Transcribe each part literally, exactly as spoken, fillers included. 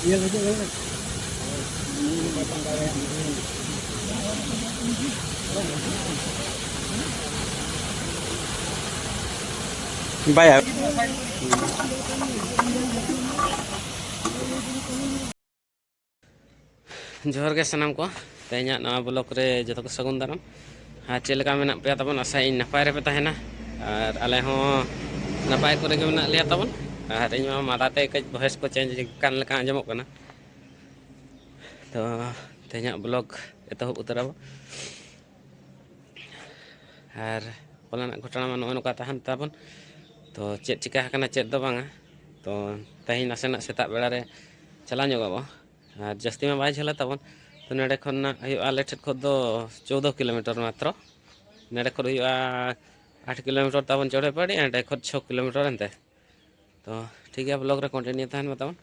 ᱧᱮᱞ ᱦᱤᱡᱩᱜ ᱢᱮ᱾ ᱵᱟᱭ ᱡᱚᱦᱟᱨ ᱜᱮ ᱥᱟᱱᱟᱢ ᱠᱚ, ᱛᱮᱦᱮᱧᱟᱜ ᱱᱟᱣᱟ ᱵᱞᱚᱜ ᱨᱮ ᱡᱚᱛᱚ ᱠᱚ ᱥᱟᱹᱜᱩᱱ ᱫᱟᱨᱟᱢ᱾ ᱟᱨ ᱪᱮᱫ ᱞᱮᱠᱟ ᱢᱮᱱᱟᱜ ᱯᱮᱭᱟ ᱛᱟᱵᱚᱱ? ᱟᱥᱟᱭᱟᱹᱧ ᱱᱟᱯᱟᱭ ᱨᱮᱯᱮ ᱛᱟᱦᱮᱱᱟ, ᱟᱨ ᱟᱞᱮ ᱦᱚᱸ ᱱᱟᱯᱟᱭ ᱠᱚᱨᱮ ᱜᱮ ᱢᱮᱱᱟᱜ ᱞᱮᱭᱟ ᱛᱟᱵᱚᱱ᱾ ᱟᱨ ᱤᱧ ᱢᱟ ᱢᱟᱫᱟ ᱛᱮ ᱠᱟᱹᱡ ᱵᱷᱚᱭᱮᱥ ᱠᱚ ᱪᱮᱧᱡᱽ ᱠᱟᱱ ᱞᱮᱠᱟ ᱟᱸᱡᱚᱢᱚᱜ ᱠᱟᱱᱟ᱾ ᱛᱚ ᱛᱮᱦᱮᱧᱟᱜ ᱵᱞᱚᱜ ᱮᱛᱚᱦᱚᱵ ᱩᱛᱟᱹᱨᱟᱵᱚ᱾ ᱟᱨ ᱦᱚᱞᱟᱱᱟᱜ ᱜᱷᱚᱴᱚᱱᱟ ᱢᱟ ᱱᱚᱜᱼᱚᱭ ᱱᱚᱝᱠᱟ ᱛᱟᱦᱮᱱ ᱛᱟᱵᱚᱱ᱾ ᱛᱚ ᱪᱮᱫ ᱪᱤᱠᱟ ᱟᱠᱟᱱᱟ, ᱪᱮᱫ ᱫᱚ ᱵᱟᱝᱟ᱾ ᱛᱚ ᱛᱮᱦᱮᱧ ᱱᱟᱥᱮᱱᱟᱜ ᱥᱮᱛᱟᱜ ᱵᱮᱲᱟ ᱨᱮ ᱪᱟᱞᱟᱣ ᱧᱚᱜᱚᱜ ᱟᱵᱚ᱾ ᱟᱨ ᱡᱟᱹᱥᱛᱤ ᱢᱟ ᱵᱟᱭ ᱡᱷᱟᱹᱞᱟ ᱛᱟᱵᱚᱱ᱾ ᱛᱚ ᱱᱚᱸᱰᱮ ᱠᱷᱚᱱᱟᱜ ᱦᱩᱭᱩᱜᱼᱟ ᱟᱞᱮ ᱴᱷᱮᱱ ᱠᱷᱚᱱ ᱫᱚ ᱪᱳᱫᱽᱫᱳ ᱠᱤᱞᱳᱢᱤᱴᱟᱨ ᱢᱟᱛᱨᱚ᱾ ᱱᱚᱸᱰᱮ ᱠᱷᱚᱱ ᱦᱩᱭᱩᱜᱼᱟ ᱟᱴ ᱠᱤᱞᱳᱢᱤᱴᱟᱨ ᱛᱟᱵᱚᱱ ᱪᱚᱲᱮᱯᱟᱲᱤ, ᱚᱸᱰᱮ ᱠᱷᱚᱱ ᱪᱷᱚ ᱠᱤᱞᱳᱢᱤᱴᱟᱨ ᱮᱱᱛᱮ᱾ ᱛᱚ ᱴᱷᱤᱠ ᱜᱮᱭᱟ, ᱵᱞᱚᱜ ᱨᱮ ᱠᱚᱱᱴᱤᱱᱤᱭᱩ ᱛᱟᱦᱮᱱ ᱢᱮ ᱛᱟᱵᱚᱱ᱾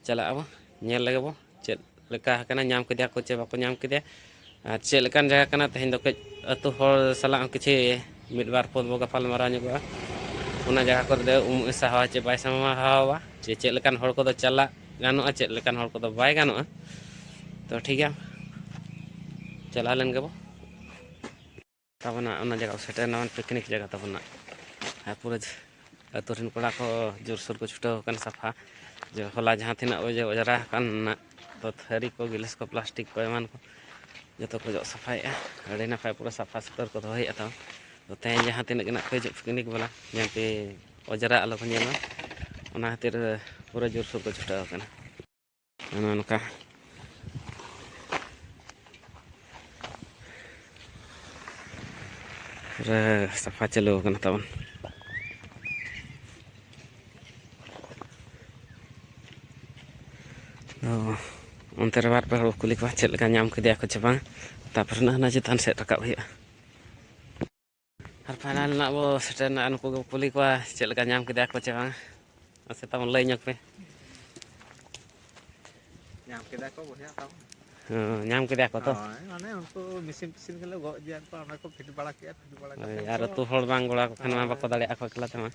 ᱪᱟᱞᱟᱜ ᱟᱵᱚ, ᱧᱮᱞ ᱞᱮᱜᱮ ᱵᱚ ᱪᱮᱫ ᱞᱮᱠᱟ ᱟᱠᱟᱱᱟ, ᱧᱟᱢ ᱠᱮᱫᱮᱭᱟ ᱠᱚ ᱪᱮ ᱵᱟᱠᱚ ᱧᱟᱢ ᱠᱮᱫᱮᱭᱟ, ᱟᱨ ᱪᱮᱫ ᱞᱮᱠᱟᱱ ᱡᱟᱭᱜᱟ ᱠᱟᱱᱟ᱾ ᱛᱮᱦᱮᱧ ᱫᱚ ᱠᱟᱹᱡ ᱟᱹᱛᱩ ᱦᱚᱲ ᱥᱟᱞᱟᱜ ᱦᱚᱸ ᱠᱤᱪᱷᱤ ᱢᱤᱫ ᱵᱟᱨ ᱯᱚᱫ ᱵᱚ ᱜᱟᱯᱟᱞ ᱢᱟᱨᱟᱣ ᱧᱚᱜᱚᱜᱼᱟ᱾ ᱚᱱᱟ ᱡᱟᱭᱜᱟ ᱠᱚᱨᱮ ᱫᱚ ᱩᱢᱩᱜ ᱮ ᱥᱟᱦᱟᱣᱟ ᱪᱮ ᱵᱟᱭ ᱥᱟᱦᱟᱣᱟ, ᱪᱮ ᱪᱮᱫ ᱞᱮᱠᱟᱱ ᱦᱚᱲ ᱠᱚᱫᱚ ᱪᱟᱞᱟᱜ ᱜᱟᱱᱚᱜᱼᱟ, ᱪᱮᱫ ᱞᱮᱠᱟᱱ ᱦᱚᱲ ᱠᱚᱫᱚ ᱵᱟᱭ ᱜᱟᱱᱚᱜᱼᱟ᱾ ᱛᱚ ᱴᱷᱤᱠ ᱜᱮᱭᱟ, ᱪᱟᱞᱟᱣ ᱞᱮᱱ ᱜᱮᱵᱚ᱾ ᱛᱟᱵᱚᱱᱟ ᱚᱱᱟ ᱡᱟᱭᱜᱟ ᱥᱮᱴᱮᱨ ᱮᱱᱟ, ᱯᱤᱠᱱᱤᱠ ᱡᱟᱭᱜᱟ ᱛᱟᱵᱚᱱᱟ᱾ ᱟᱨ ᱯᱩᱨᱟᱹ ᱟᱹᱛᱩ ᱨᱮᱱ ᱠᱚᱲᱟ ᱠᱚ ᱡᱳᱨᱥᱳᱨ ᱠᱚ ᱪᱷᱩᱴᱟᱹᱣ ᱟᱠᱟᱱᱟ ᱥᱟᱯᱷᱟ᱾ ᱡᱮ ᱦᱚᱞᱟ ᱡᱟᱦᱟᱸ ᱛᱤᱱᱟᱹᱜ ᱚᱡᱮ ᱚᱡᱽᱨᱟ ᱟᱠᱟᱱ ᱛᱚ ᱛᱷᱟᱹᱨᱤ ᱠᱚ, ᱜᱤᱞᱟᱹᱥ ᱠᱚ, ᱯᱞᱟᱥᱴᱤᱠ ᱠᱚ ᱮᱢᱟᱱ ᱠᱚ ᱡᱚᱛᱚ ᱠᱚ ᱡᱚᱜ ᱥᱟᱯᱷᱟᱭᱮᱫᱼᱟ᱾ ᱟᱹᱰᱤ ᱱᱟᱯᱟᱭ ᱯᱩᱨᱟᱹ ᱥᱟᱯᱷᱟ ᱥᱩᱛᱟᱹᱨ ᱠᱚ ᱫᱚᱦᱚᱭᱮᱫᱼᱟ ᱛᱟᱵᱚᱱ᱾ ᱛᱚ ᱛᱮᱦᱮᱧ ᱡᱟᱦᱟᱸ ᱛᱤᱱᱟᱹᱜ ᱜᱮ ᱱᱟᱜ ᱠᱚ ᱦᱤᱡᱩᱜ ᱯᱤᱠᱱᱤᱠ ᱵᱟᱞᱟ, ᱧᱮᱞ ᱯᱮ ᱚᱡᱽᱨᱟ ᱟᱞᱚ ᱠᱚ ᱧᱮᱞ ᱢᱟ, ᱚᱱᱟ ᱠᱷᱟᱹᱛᱤᱨ ᱯᱩᱨᱟᱹ ᱡᱳᱨᱥᱳᱨ ᱠᱚ ᱪᱷᱩᱴᱟᱹᱣ ᱟᱠᱟᱱᱟ᱾ ᱱᱚᱜᱼᱚ ᱱᱚᱝᱠᱟ ᱨᱮ ᱥᱟᱯᱷᱟ ᱪᱟᱹᱞᱩ ᱟᱠᱟᱱᱟ ᱛᱟᱵᱚᱱ᱾ ᱛᱚ ᱚᱱᱛᱮ ᱨᱮ ᱵᱟᱨ ᱯᱮ ᱦᱚᱲ ᱠᱚ ᱠᱩᱞᱤ ᱠᱚᱣᱟ ᱪᱮᱫ ᱞᱮᱠᱟ ᱧᱟᱢ ᱠᱮᱫᱮᱭᱟ ᱠᱚ ᱪᱮ ᱵᱟᱝ, ᱛᱟᱨᱯᱚᱨᱮ ᱱᱟᱜ ᱦᱟᱱᱟ ᱪᱮᱛᱟᱱ ᱥᱮᱫ ᱨᱟᱠᱟᱵ ᱦᱩᱭᱩᱜᱼᱟ᱾ ᱟᱨ ᱯᱷᱟᱭᱱᱟᱞ ᱱᱟᱜ ᱵᱚ ᱥᱮᱴᱮᱨ ᱱᱟ, ᱱᱩᱠᱩ ᱜᱮ ᱠᱩᱞᱤ ᱠᱚᱣᱟ ᱪᱮᱫ ᱞᱮᱠᱟ ᱧᱟᱢ ᱠᱮᱫᱮᱭᱟ ᱠᱚ ᱪᱮ ᱵᱟᱝ᱾ ᱢᱟᱥᱮ ᱛᱟᱵᱚᱱ ᱞᱟᱹᱭ ᱧᱚᱜ ᱯᱮ᱾ ᱧᱟᱢ ᱠᱮᱫᱟ ᱠᱚ ᱵᱚᱭᱦᱟ ᱛᱟᱵᱚᱱ᱾ ᱦᱮᱸ, ᱧᱟᱢ ᱠᱮᱫᱮᱭᱟ ᱠᱚ ᱛᱚ? ᱦᱳᱭ, ᱢᱟᱱᱮ ᱩᱱᱠᱩ ᱢᱮᱥᱤᱱ ᱯᱤᱥᱤᱱ ᱜᱮᱞᱮ ᱜᱚᱜ ᱤᱫᱤᱭᱟᱫ ᱠᱚᱣᱟ, ᱚᱸᱰᱮ ᱠᱚ ᱯᱷᱤᱴ ᱵᱟᱲᱟ ᱠᱮᱜᱼᱟ, ᱯᱷᱤᱴ ᱵᱟᱲᱟ ᱠᱟᱛᱮ ᱦᱳᱭ, ᱟᱨ ᱩᱱᱠᱩ ᱟᱹᱛᱩ ᱦᱚᱲ ᱵᱟᱝ ᱜᱚᱲᱚ ᱟᱠᱚ ᱠᱷᱟᱱ ᱢᱟ ᱦᱳᱭ᱾ ᱵᱟᱠᱚ ᱫᱟᱲᱮᱭᱟᱜᱼᱟ ᱠᱚ ᱮᱠᱞᱟ ᱛᱮᱢᱟ᱾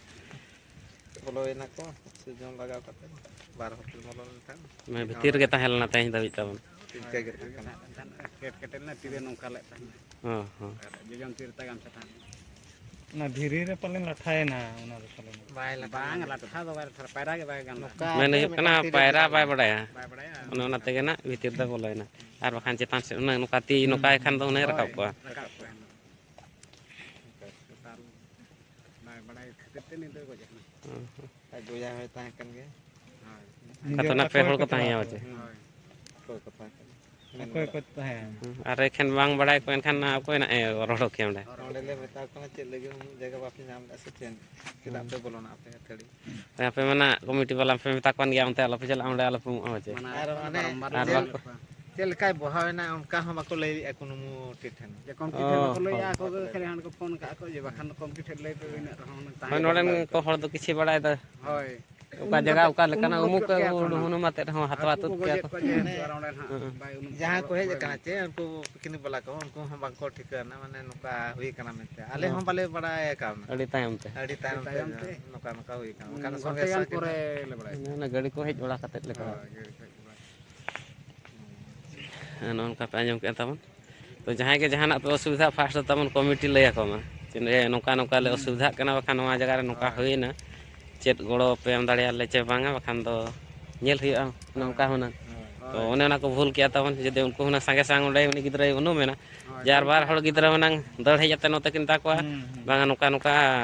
ᱵᱚᱞᱚᱭᱮᱱᱟ ᱠᱚ, ᱥᱤᱨᱡᱚᱱ ᱞᱟᱜᱟᱣ ᱠᱟᱛᱮ ᱵᱟᱨ ᱦᱚᱲ ᱠᱤᱱ ᱵᱚᱞᱚ ᱞᱮᱱᱠᱷᱟᱱ ᱢᱟᱱᱮ ᱵᱷᱤᱛᱤᱨ ᱨᱮᱜᱮ ᱛᱟᱦᱮᱸ ᱞᱮᱱᱟ ᱛᱮᱦᱮᱧ ᱫᱷᱟᱹᱵᱤᱡ ᱛᱟᱵᱚᱱ᱾ ᱤᱱᱠᱟᱹ ᱜᱮ ᱛᱟᱦᱮᱸ ᱠᱟᱱᱟ᱾ ᱮᱴᱠᱮᱴᱮ ᱞᱮᱱᱟ, ᱛᱤᱨᱮ ᱱᱚᱝᱠᱟ ᱞᱮᱫ ᱛᱟᱦᱮᱸᱱᱟ᱾ ᱦᱚᱸ, ᱦᱚᱸ᱾ ᱟᱨ ᱡᱚᱡᱚᱢ ᱛᱤ ᱨᱮ ᱛᱟᱭ ᱜᱟᱢᱪᱷᱟ ᱛᱟᱦᱮᱸ ᱞᱮᱱᱟ᱾ ᱚᱱᱟ ᱫᱷᱤᱨᱤ ᱨᱮ ᱯᱟᱞᱮᱱ ᱞᱟᱴᱷᱟᱭᱮᱱᱟ, ᱚᱱᱟ ᱫᱚ ᱯᱟᱞᱮᱱ᱾ ᱵᱟᱭ ᱞᱟᱴᱷᱟ ᱵᱟᱝ, ᱞᱟᱴᱷᱟ ᱫᱚ ᱵᱟᱭ ᱞᱟᱴᱷᱟ, ᱯᱟᱭᱨᱟ ᱜᱮ ᱵᱟᱭ ᱜᱟᱱ ᱞᱮᱫᱟ᱾ ᱢᱮᱱ ᱦᱩᱭᱩᱜ ᱠᱟᱱᱟ, ᱯᱟᱭᱨᱟ ᱵᱟᱭ ᱵᱟᱲᱟᱭᱟ᱾ ᱵᱟᱭ ᱵᱟᱲᱟᱭᱟ᱾ ᱚᱱᱮ ᱚᱱᱟ ᱛᱮᱜᱮ ᱱᱟᱜ ᱵᱷᱤᱛᱤᱨ ᱫᱚ ᱵᱚᱞᱚᱭᱮᱱᱟ᱾ ᱟᱨ ᱵᱟᱠᱷᱟᱱ ᱪᱮᱛᱟᱱ ᱥᱮᱫ ᱩᱱᱟᱹᱜ ᱱᱚᱝᱠᱟ ᱛᱤ ᱦᱩᱸ, ᱱᱚᱝᱠᱟᱭ ᱠᱷᱟᱱ ᱫᱚ ᱦᱩᱸ᱾ ᱩᱱᱟᱹᱜ ᱨᱟᱠᱟᱵ ᱦᱳᱭ, ᱠᱚᱜᱼᱟ᱾ ᱨᱟᱠᱟᱵ ᱠᱚᱜᱼᱟ᱾ ᱵᱟᱭ ᱵᱟᱲᱟᱭ ᱠᱷᱟᱹᱛᱤᱨ ᱛᱮ ᱱᱤᱛ ᱫᱚᱭ ᱜᱚᱡ ᱟᱠᱟᱱᱟ᱾ ᱦᱩᱸ, ᱦᱩᱸ᱾ ᱟᱡ ᱵᱚᱭᱦᱟ ᱦᱚᱸᱭ ᱛᱟᱦᱮᱸ ᱠᱟᱱ ᱜᱮᱭᱟ᱾ ᱦᱳᱭ᱾ ᱟᱫᱚ ᱱᱤᱡᱮᱨ ᱱᱟᱜ ᱯᱮ ᱟᱠᱚ ᱦᱚᱲ ᱠᱚ ᱜᱮᱠᱚ ᱛᱟᱦᱮᱸᱭᱟ ᱪᱟᱞᱟᱣ ᱯᱟᱪᱮ? ᱠᱟᱱᱟ᱾ ᱦᱩᱸ᱾ ᱦᱳᱭ᱾ ᱚᱠᱚᱭ ᱠᱚ ᱛᱟᱦᱮᱸ ᱠᱟᱱᱟ? ᱚᱠᱚᱭ ᱠᱚ ᱛᱟᱦᱮᱸ ᱠᱟᱱᱟ? ᱦᱩᱸ, ᱟᱨ ᱮᱠᱷᱮᱱ ᱵᱟᱝ ᱵᱟᱲᱟᱭ ᱠᱚ ᱮᱱᱠᱷᱟᱱ ᱚᱠᱚᱭ ᱱᱟᱜ ᱮ ᱨᱚᱲ ᱦᱚᱪᱚᱭᱟ ᱚᱸᱰᱮ? ᱚᱸᱰᱮ ᱞᱮ ᱢᱮᱛᱟ ᱠᱚ ᱠᱟᱱᱟ, ᱪᱮᱫ ᱞᱟᱹᱜᱤᱫ ᱩᱢᱩᱜ ᱡᱟᱭᱜᱟ ᱵᱟᱯᱮ ᱧᱟᱢ ᱞᱮᱫᱼᱟ ᱥᱮ ᱪᱮᱫ? ᱪᱮᱫᱟᱜ ᱦᱩᱸ᱾ ᱯᱮ ᱵᱚᱞᱚᱱᱟ ᱟᱯᱮ ᱟᱹᱛᱷᱟᱹᱲᱤ? ᱟᱯᱮ ᱢᱟ ᱱᱟᱜ ᱠᱚᱢᱤᱴᱤ ᱵᱟᱞᱟ ᱯᱮ ᱢᱮᱛᱟ ᱠᱚ ᱠᱟᱱ ᱜᱮᱭᱟ, ᱚᱱᱛᱮ ᱟᱞᱚᱯᱮ ᱪᱟᱞᱟᱜᱼᱟ, ᱚᱸᱰᱮ ᱟᱞᱚᱯᱮ ᱩᱢᱩᱜᱼᱟ, ᱪᱮ? ᱢᱟᱱᱟ ᱟᱨ, ᱠᱟᱱᱟ ᱵᱟᱨᱚᱢᱵᱟᱨ ᱟᱨ ᱞᱟᱹᱭ ᱵᱟᱠᱚ ᱦᱩᱭᱩᱜ ᱠᱟᱱᱟ᱾ ᱪᱮᱫ ᱞᱮᱠᱟᱭ ᱵᱚᱦᱟᱣ ᱮᱱᱟ, ᱚᱱᱠᱟ ᱦᱚᱸ ᱵᱟᱠᱚ ᱞᱟᱹᱭ ᱞᱮᱫᱼᱟ ᱠᱩᱱᱩᱢᱩ ᱴᱷᱮᱱ᱾ ᱡᱮ ᱠᱚᱢᱤᱴᱤ ᱴᱷᱮᱱ ᱚ, ᱵᱟᱠᱚ ᱦᱚᱸ᱾ ᱞᱟᱹᱭᱮᱫᱼᱟ, ᱟᱠᱚ ᱜᱮ ᱠᱷᱟᱹᱞᱤ ᱦᱟᱸᱰᱮ ᱠᱚ ᱯᱷᱳᱱ ᱠᱟᱜᱼᱟ ᱠᱚ ᱡᱮ ᱵᱟᱠᱷᱟᱱ ᱫᱚ ᱠᱚᱢᱤᱴᱤ ᱴᱷᱮᱱ ᱞᱟᱹᱭ ᱯᱮ, ᱤᱱᱟᱹᱜ ᱨᱮᱦᱚᱸ ᱚᱱᱟ ᱛᱟᱦᱮᱸ ᱦᱳᱭ, ᱠᱚᱜ ᱱᱚᱰᱮᱱ ᱜᱮᱭᱟ᱾ ᱠᱚ ᱦᱚᱲ ᱫᱚ ᱠᱤᱪᱷᱤ ᱵᱟᱲᱟᱭ ᱫᱚ᱾ ᱦᱳᱭ᱾ ᱚᱠᱟ ᱩᱱᱩᱢ ᱡᱟᱭᱜᱟ, ᱠᱟᱛᱮ, ᱚᱠᱟ ᱞᱮᱠᱟᱱᱟ, ᱩᱱᱩᱢ ᱩᱢᱩᱠ ᱜᱚᱫ ᱠᱮᱫ ᱠᱮᱫᱼᱟ ᱠᱚ ᱦᱩᱱᱩᱢ, ᱚᱱᱟ᱾ ᱦᱩᱱᱩᱢ ᱟᱛᱮᱫ ᱨᱮᱦᱚᱸ ᱦᱟᱛᱣᱟ ᱦᱟᱹᱠᱩ ᱠᱚ ᱛᱩᱫ ᱠᱮᱭᱟ ᱜᱚᱡᱮᱫ ᱠᱚ᱾ ᱠᱚᱣᱟ ᱡᱮᱦᱮᱛᱩ, ᱦᱮᱸ᱾ ᱟᱨ ᱚᱸᱰᱮ ᱱᱟᱦᱟᱜ ᱦᱩᱸ᱾ ᱵᱟᱭ ᱩᱱᱩᱢ ᱡᱟᱦᱟᱸᱭ ᱠᱚ ᱦᱮᱡ ᱠᱚᱜᱼᱟ ᱟᱠᱟᱱᱟ ᱚᱸᱰᱮ᱾ ᱪᱮ, ᱩᱱᱠᱩ ᱯᱤᱠᱱᱤᱠ ᱵᱟᱞᱟ ᱠᱚ, ᱩᱱᱠᱩ ᱦᱚᱸ ᱵᱟᱝᱠᱚ ᱴᱷᱤᱠᱟᱹᱱᱟ, ᱢᱟᱱᱮ, ᱱᱚᱝᱠᱟ ᱦᱩᱭ ᱠᱟᱱᱟ ᱢᱮᱱᱛᱮ᱾ ᱟᱞᱮ ᱦᱚᱸ ᱦᱚᱸ᱾ ᱵᱟᱞᱮ ᱵᱟᱲᱟᱭ ᱠᱟᱣᱱᱟ᱾ ᱟᱹᱰᱤ ᱛᱟᱭᱚᱢ ᱛᱮ᱾ ᱟᱹᱰᱤ ᱛᱟᱭᱚᱢ ᱟᱹᱰᱤ ᱛᱮ ᱛᱟᱭᱚᱢ ᱛᱮ᱾ ᱱᱚᱝᱠᱟ, ᱱᱚᱝᱠᱟ ᱦᱩᱭ ᱠᱟᱱᱟ᱾ ᱵᱟᱠᱷᱟᱱ ᱩᱸ, ᱥᱚᱸᱜᱮ ᱜᱷᱚᱱᱴᱟ ᱜᱟᱱ ᱥᱚᱸᱜᱮ ᱯᱚᱨᱮ ᱞᱮ ᱵᱟᱲᱟᱭ ᱠᱮᱫᱟ᱾ ᱚᱱᱮ ᱚᱱᱟ ᱜᱟᱹᱰᱤ ᱠᱚ ᱦᱮᱡ ᱵᱟᱲᱟ ᱠᱟᱛᱮᱫ ᱞᱮ ᱠᱚᱨᱟᱣᱟ᱾ ᱦᱳᱭ, ᱜᱟᱹᱰᱤ ᱠᱚ ᱦᱮᱡ ᱵᱟᱲᱟ᱾ ᱦᱮᱸ, ᱱᱚᱜᱼᱚ ᱱᱚᱝᱠᱟ ᱯᱮ ᱟᱸᱡᱚᱢ ᱠᱮᱫᱼᱟ ᱛᱟᱵᱚᱱ᱾ ᱛᱚ, ᱡᱟᱦᱟᱸᱭ ᱜᱮ ᱡᱟᱦᱟᱱᱟᱜ ᱯᱮ ᱚᱥᱩᱵᱤᱫᱷᱟᱜ, first ᱫᱚ ᱛᱟᱵᱚᱱ ᱠᱚᱢᱤᱴᱤ ᱞᱟᱹᱭ ᱟᱠᱚ ᱢᱟ, ᱡᱮ ᱱᱚᱝᱠᱟ ᱱᱚᱝᱠᱟ ᱞᱮ ᱦᱩᱸ᱾ ᱚᱥᱩᱵᱤᱫᱷᱟᱜ ᱠᱟᱱᱟ, ᱵᱟᱠᱷᱟᱱ ᱱᱚᱣᱟ ᱡᱟᱭᱜᱟ ᱨᱮ ᱱᱚᱝᱠᱟ ᱦᱳᱭ᱾ ᱦᱩᱭᱮᱱᱟ, ᱪᱮᱫ ᱜᱚᱲᱚ ᱯᱮ ᱮᱢ ᱫᱟᱲᱮᱭᱟᱞᱮ ᱪᱮ ᱵᱟᱝᱟ, ᱵᱟᱠᱷᱟᱱ ᱫᱚ ᱧᱮᱞ ᱦᱩᱭᱩᱜᱼᱟ ᱦᱳᱭ᱾ ᱱᱚᱝᱠᱟ ᱦᱩᱱᱟᱹᱝ᱾ ᱦᱳᱭ᱾ ᱛᱚ, ᱦᱳᱭ᱾ ᱚᱱᱮ ᱚᱱᱟ ᱠᱚ ᱵᱷᱩᱞ ᱠᱮᱜᱼᱟ ᱛᱟᱵᱚᱱ, ᱡᱩᱫᱤ ᱩᱱᱠᱩ ᱦᱩᱱᱟᱹᱝ ᱥᱟᱸᱜᱮ ᱥᱟᱝ ᱚᱸᱰᱮ ᱩᱱᱤ ᱜᱤᱫᱽᱨᱟᱹᱭ ᱩᱱᱩᱢ ᱮᱱᱟ, ᱦᱳᱭ, ᱡᱟᱨ ᱵᱟᱨ ᱦᱚᱲ ᱜᱤᱫᱽᱨᱟᱹ ᱦᱩᱱᱟᱹᱝ ᱫᱟᱹᱲ ᱦᱮᱡ ᱟᱛᱮ ᱱᱚᱛᱮ ᱠᱤᱱ ᱢᱮᱛᱟ ᱠᱚᱣᱟ, ᱦᱩᱸ, ᱦᱩᱸ᱾ ᱵᱟᱝᱟ, ᱱᱚᱝᱠᱟ ᱱᱚᱝᱠᱟ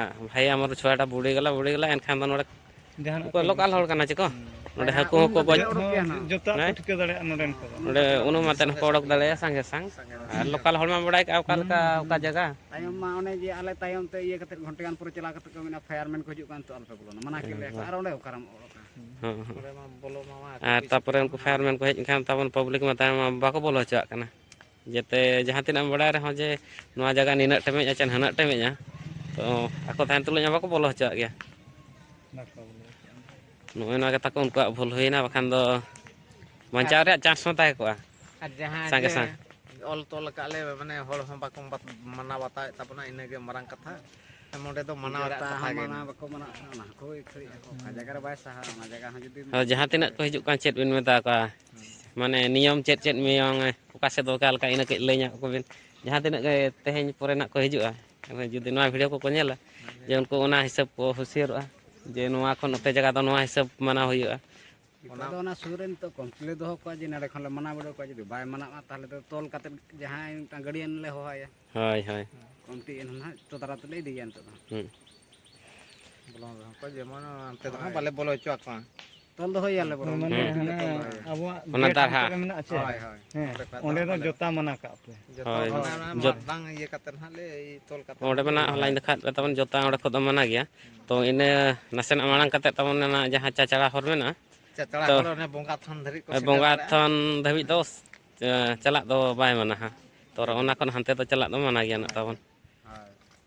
ᱵᱷᱟᱭ ᱟᱢᱟᱨ ᱪᱷᱳᱴᱟ ᱵᱩᱰᱤ ᱜᱮᱞᱟ, ᱵᱩᱰᱤ ᱜᱮᱞᱟ, ᱮᱱᱠᱷᱟᱱ ᱫᱚ ᱱᱚᱰᱮ ᱡᱟᱦᱟᱱᱟᱜ ᱩᱱᱠᱩ ᱠᱚ ᱞᱳᱠᱟᱞ ᱦᱚᱲ ᱠᱟᱱᱟ ᱪᱮ ᱠᱚ? ᱦᱩᱸ᱾ ᱱᱚᱰᱮ ᱦᱮᱸ, ᱦᱟᱹᱠᱩ ᱩᱱᱩᱢ ᱦᱚᱸᱠᱚ ᱠᱟᱛᱮ ᱜᱚᱡ᱾ ᱩᱰᱩᱠ ᱜᱮᱭᱟ ᱱᱟᱦᱟᱜ᱾ ᱡᱚᱛᱚᱣᱟᱜ ᱠᱚ ᱦᱮᱸ? ᱴᱷᱤᱠᱟᱹ ᱫᱟᱲᱮᱭᱟᱜᱼᱟ ᱱᱚᱰᱮᱱ ᱠᱚᱫᱚ᱾ ᱱᱚᱰᱮ ᱩᱱᱩᱢ ᱟᱛᱮᱫ ᱦᱚᱸᱠᱚ ᱚᱰᱚᱠ ᱫᱟᱲᱮᱭᱟᱜᱼᱟ ᱥᱟᱸᱜᱮ ᱥᱟᱝ᱾ ᱥᱟᱸᱜᱮ ᱟᱨ ᱥᱟᱝ᱾ ᱞᱳᱠᱟᱞ ᱦᱚᱲ ᱢᱟ ᱵᱟᱲᱟᱭ ᱠᱟᱜᱼᱟ ᱚᱠᱟ ᱞᱮᱠᱟ, ᱦᱩᱸ, ᱚᱠᱟ ᱦᱩᱸ᱾ ᱡᱟᱭᱜᱟ᱾ ᱛᱟᱭᱚᱢ ᱢᱟ ᱚᱱᱮ ᱡᱮ ᱟᱞᱮ ᱛᱟᱭᱚᱢ ᱛᱮ ᱤᱭᱟᱹ ᱠᱟᱛᱮᱫ ᱜᱷᱚᱱᱴᱮ ᱜᱟᱱ ᱯᱚᱨᱮ ᱪᱟᱞᱟᱣ ᱠᱟᱛᱮᱫ ᱠᱚ ᱢᱮᱱᱟ, "ᱯᱷᱟᱭᱟᱨᱢᱮᱱ ᱠᱚ ᱦᱤᱡᱩᱜ ᱠᱟᱱ ᱛᱚ ᱟᱞᱚᱯᱮ ᱵᱚᱞᱚᱱᱟ, ᱢᱟᱱᱟ ᱠᱮᱫ ᱦᱩᱸ, ᱞᱮᱭᱟ ᱠᱚ", ᱦᱩᱸ᱾ ᱟᱨ ᱚᱸᱰᱮ ᱚᱠᱟᱨᱮᱢ ᱚᱰᱚᱠᱟ? ᱦᱩᱸ, ᱦᱩᱸ᱾ ᱚᱸᱰᱮ ᱢᱟ ᱵᱚᱞᱚ ᱢᱟ ᱟᱨ ᱛᱟᱯᱚᱨᱮ ᱩᱱᱠᱩ ᱯᱷᱟᱭᱟᱨᱢᱮᱱ ᱠᱚ ᱦᱮᱡ ᱮᱱᱠᱷᱟᱱ ᱛᱟᱵᱚᱱ ᱯᱟᱵᱽᱞᱤᱠ ᱢᱟ ᱛᱟᱭᱚᱢ ᱢᱟ ᱵᱟᱠᱚ ᱵᱚᱞᱚ ᱦᱚᱪᱚᱣᱟᱜ ᱠᱟᱱᱟ᱾ ᱡᱟᱛᱮ ᱡᱟᱦᱟᱸ ᱛᱤᱱᱟᱹᱜ ᱮᱢ ᱵᱟᱲᱟᱭ ᱨᱮᱦᱚᱸ ᱡᱮ ᱱᱚᱣᱟ ᱡᱟᱭᱜᱟ ᱱᱤᱱᱟᱹᱜ ᱴᱮᱢᱮᱡᱼᱟ ᱪᱮ ᱦᱟᱱᱟᱜ ᱴᱮᱢᱮᱡᱼᱟ, ᱛᱚ ᱟᱠᱚ ᱛᱟᱦᱮᱱ ᱛᱩᱞᱩᱡ ᱦᱚᱸ ᱵᱟᱠᱚ ᱵᱚᱞᱚ ᱦᱚᱪᱚᱣᱟᱜ ᱜᱮᱭᱟ᱾ ᱵᱟᱠᱚ ᱵᱚᱞᱚ ᱦᱚᱪᱚᱣᱟᱜᱼᱟ᱾ ᱱᱚᱜᱼᱚᱭ ᱱᱚᱣᱟ ᱜᱮ ᱛᱟᱠᱚ ᱩᱱᱠᱩᱣᱟᱜ ᱵᱷᱩᱞ ᱦᱩᱭᱱᱟ, ᱵᱟᱠᱷᱟᱱ ᱫᱚ ᱟᱨ ᱵᱟᱧᱪᱟᱣ ᱨᱮᱭᱟᱜ ᱪᱟᱱᱥ ᱦᱚᱸ ᱛᱟᱦᱮᱸ ᱠᱚᱜᱼᱟ᱾ ᱟᱨ ᱡᱟᱦᱟᱸ ᱥᱟᱸᱜᱮ ᱡᱮ ᱥᱟᱝ᱾ ᱚᱞ ᱛᱚᱞ ᱟᱠᱟᱫ ᱞᱮ, ᱢᱟᱱᱮ, ᱦᱚᱲ ᱦᱚᱸ ᱵᱟᱠᱚ ᱵᱟᱛ-, ᱢᱟᱱᱟᱣ ᱵᱟᱛᱟᱣᱮᱫ ᱛᱟᱵᱚᱱᱟ, ᱤᱱᱟᱹᱜᱮ ᱢᱟᱨᱟᱝ ᱠᱟᱛᱷᱟ᱾ ᱱᱚᱰᱮ ᱫᱚ ᱢᱟᱱᱟᱣ ᱨᱮᱭᱟᱜ ᱡᱚᱛᱟ ᱠᱟᱛᱷᱟ ᱦᱚᱸ ᱜᱮ ᱢᱟᱱᱟᱣ ᱢᱮᱱᱟᱜᱼᱟ᱾ ᱵᱟᱠᱚ ᱢᱟᱱᱟᱣ ᱠᱟᱱᱟ, ᱚᱱᱟ ᱦᱚᱸᱠᱚ ᱟᱹᱠᱷᱨᱤᱧᱮᱫᱼᱟ ᱠᱚ᱾ ᱚᱠᱟ ᱡᱟᱭᱜᱟ ᱨᱮ ᱵᱟᱭ ᱥᱟᱦᱟ, ᱚᱱᱟ ᱡᱟᱭᱜᱟ ᱦᱚᱸ ᱡᱩᱫᱤ ᱟᱫᱚ ᱡᱟᱦᱟᱸ ᱛᱤᱱᱟᱹᱜ ᱠᱚ ᱦᱤᱡᱩᱜ ᱠᱟᱱ, ᱪᱮᱫ ᱵᱤᱱ ᱢᱮᱛᱟ ᱠᱚᱣᱟ? ᱢᱟᱱᱮ ᱱᱤᱭᱚᱢ ᱪᱮᱫ ᱪᱮᱫ ᱱᱤᱭᱚᱢ, ᱚᱠᱟ ᱥᱮᱫ ᱫᱚ ᱚᱠᱟ ᱞᱮᱠᱟ, ᱤᱱᱟᱹ ᱠᱟᱹᱡ ᱞᱟᱹᱭ ᱧᱚᱜ ᱟᱠᱚ ᱵᱤᱱ᱾ ᱡᱟᱦᱟᱸ ᱛᱤᱱᱟᱹᱜ ᱜᱮ ᱛᱮᱦᱮᱧ ᱯᱚᱨᱮ ᱱᱟᱜ ᱠᱚ ᱦᱤᱡᱩᱜᱼᱟ, ᱡᱩᱫᱤ ᱱᱚᱣᱟ video ᱠᱚᱠᱚ ᱧᱮᱞᱟ, ᱡᱮ ᱩᱱᱠᱩ ᱚᱱᱟ ᱦᱤᱥᱟᱹᱵ ᱠᱚ ᱦᱩᱥᱭᱟᱹᱨᱚᱜᱼᱟ, ᱡᱮ ᱱᱚᱣᱟ ᱠᱷᱚᱱ ᱱᱚᱛᱮ ᱡᱟᱭᱜᱟ ᱫᱚ ᱱᱚᱣᱟ ᱦᱤᱥᱟᱹᱵ ᱢᱟᱱᱟᱣ ᱦᱩᱭᱩᱜᱼᱟ᱾ ᱱᱤᱛᱚᱜ ᱚᱱᱟ ᱫᱚ ᱚᱱᱟ ᱥᱩᱨ ᱨᱮ ᱱᱤᱛᱚᱜ ᱠᱚᱢᱤᱴᱤ ᱞᱮ ᱫᱚᱦᱚ ᱠᱚᱣᱟ, ᱡᱮ ᱱᱚᱸᱰᱮ ᱠᱷᱚᱱ ᱞᱮ ᱢᱟᱱᱟᱣ ᱵᱤᱰᱟᱹᱣ ᱠᱚᱣᱟ, ᱡᱩᱫᱤ ᱵᱟᱭ ᱢᱟᱱᱟᱣᱟ, ᱛᱟᱦᱚᱞᱮ ᱫᱚ ᱛᱚᱞ ᱠᱟᱛᱮ ᱡᱟᱦᱟᱸᱭ ᱢᱤᱫᱴᱟᱝ ᱜᱟᱹᱰᱤᱭᱟᱱ ᱞᱮ ᱦᱚᱦᱚᱣᱟᱭᱟ᱾ ᱦᱳᱭ, ᱦᱳᱭ᱾ ᱠᱚᱢᱤᱴᱤ ᱮᱱ ᱦᱚᱸ ᱱᱟᱦᱟᱜ ᱛᱚ ᱫᱟᱨᱟ ᱛᱮᱞᱮ ᱤᱫᱤᱭᱮᱭᱟ ᱱᱤᱛᱚᱜ ᱫᱚ᱾ ᱦᱩᱸ᱾ ᱵᱚᱞᱚᱱ ᱨᱮᱦᱚᱸ ᱠᱚ ᱡᱮᱢᱚᱱ ᱚᱱᱛᱮ ᱫᱚ ᱦᱟᱸᱜ ᱦᱳᱭ᱾ ᱵᱟᱞᱮ ᱵᱚᱞᱚ ᱦᱚᱪᱚ ᱟᱠᱚᱣᱟ᱾ ᱛᱚᱞ ᱫᱚᱦᱚᱭᱮᱭᱟᱞᱮ ᱵᱚᱨᱚᱝ᱾ ᱢᱟᱱᱮ ᱦᱩᱸ᱾ ᱦᱟᱱᱟ ᱛᱚᱞ ᱫᱚᱦᱚᱭᱮᱭᱟ᱾ ᱟᱵᱚᱣᱟᱜ ᱚᱱᱟ ᱜᱮᱴ ᱫᱟᱨᱦᱟ᱾ ᱚᱱᱛᱮ ᱨᱮ ᱢᱮᱱᱟᱜᱼᱟ ᱪᱮ? ᱦᱳᱭ, ᱦᱳᱭ᱾ ᱦᱮᱸ, ᱚᱸᱰᱮ ᱠᱷᱚᱡ ᱫᱚ ᱚᱸᱰᱮ ᱫᱚ ᱦᱟᱸᱜ ᱞᱮ ᱡᱚᱛᱟ ᱢᱟᱱᱟ ᱠᱟᱜ ᱯᱮ᱾ ᱡᱚᱛᱚ ᱦᱳᱭ᱾ ᱦᱚᱲ ᱚᱱᱟ ᱡᱚᱛ- ᱢᱟᱫ ᱵᱟᱝ ᱤᱭᱟᱹ ᱠᱟᱛᱮ ᱱᱟᱦᱟᱜ ᱞᱮ ᱛᱚᱞ ᱠᱟᱛᱮ ᱚᱸᱰᱮ ᱞᱮ ᱢᱮᱱᱟᱜ ᱤᱫᱤᱭᱮᱭᱟ᱾ ᱞᱟᱭᱤᱱ ᱫᱮᱠᱷᱟᱣᱮᱫ ᱯᱮ ᱛᱟᱵᱚᱱ ᱡᱚᱛᱟ, ᱚᱸᱰᱮ ᱠᱷᱚᱡ ᱫᱚ ᱢᱟᱱᱟ ᱜᱮᱭᱟ᱾ ᱛᱚ, ᱤᱱᱟᱹ ᱱᱟᱥᱮᱱᱟᱜ ᱢᱟᱲᱟᱝ ᱠᱟᱛᱮ ᱛᱟᱵᱚᱱ ᱚᱱᱟ ᱡᱟᱦᱟᱸ ᱪᱟᱪᱲᱟ ᱦᱚᱨ ᱢᱮᱱᱟᱜᱼᱟ, ᱪᱟᱪᱲᱟ ᱛᱚ, ᱦᱚᱨ ᱚᱱᱮ ᱵᱚᱸᱜᱟ ᱛᱷᱟᱱ ᱫᱷᱟᱹᱨᱤᱡ ᱠᱚ ᱥᱮᱴᱮᱨ ᱵᱚᱸᱜᱟ ᱫᱟᱲᱮᱭᱟᱜᱼᱟ᱾ ᱛᱷᱟᱱ ᱫᱷᱟᱹᱵᱤᱡ ᱫᱚ, ᱮ, ᱪᱟᱞᱟᱜ ᱫᱚ ᱵᱟᱭ ᱢᱟᱱᱟᱦᱟ᱾ ᱛᱚ, ᱚᱱᱟ ᱠᱷᱚᱱ ᱦᱟᱱᱛᱮ ᱫᱚ ᱪᱟᱞᱟᱜ ᱫᱚ ᱢᱟᱱᱟ ᱜᱮᱭᱟ ᱱᱟᱜ ᱛᱟᱵᱚᱱ᱾ ᱦᱳᱭ᱾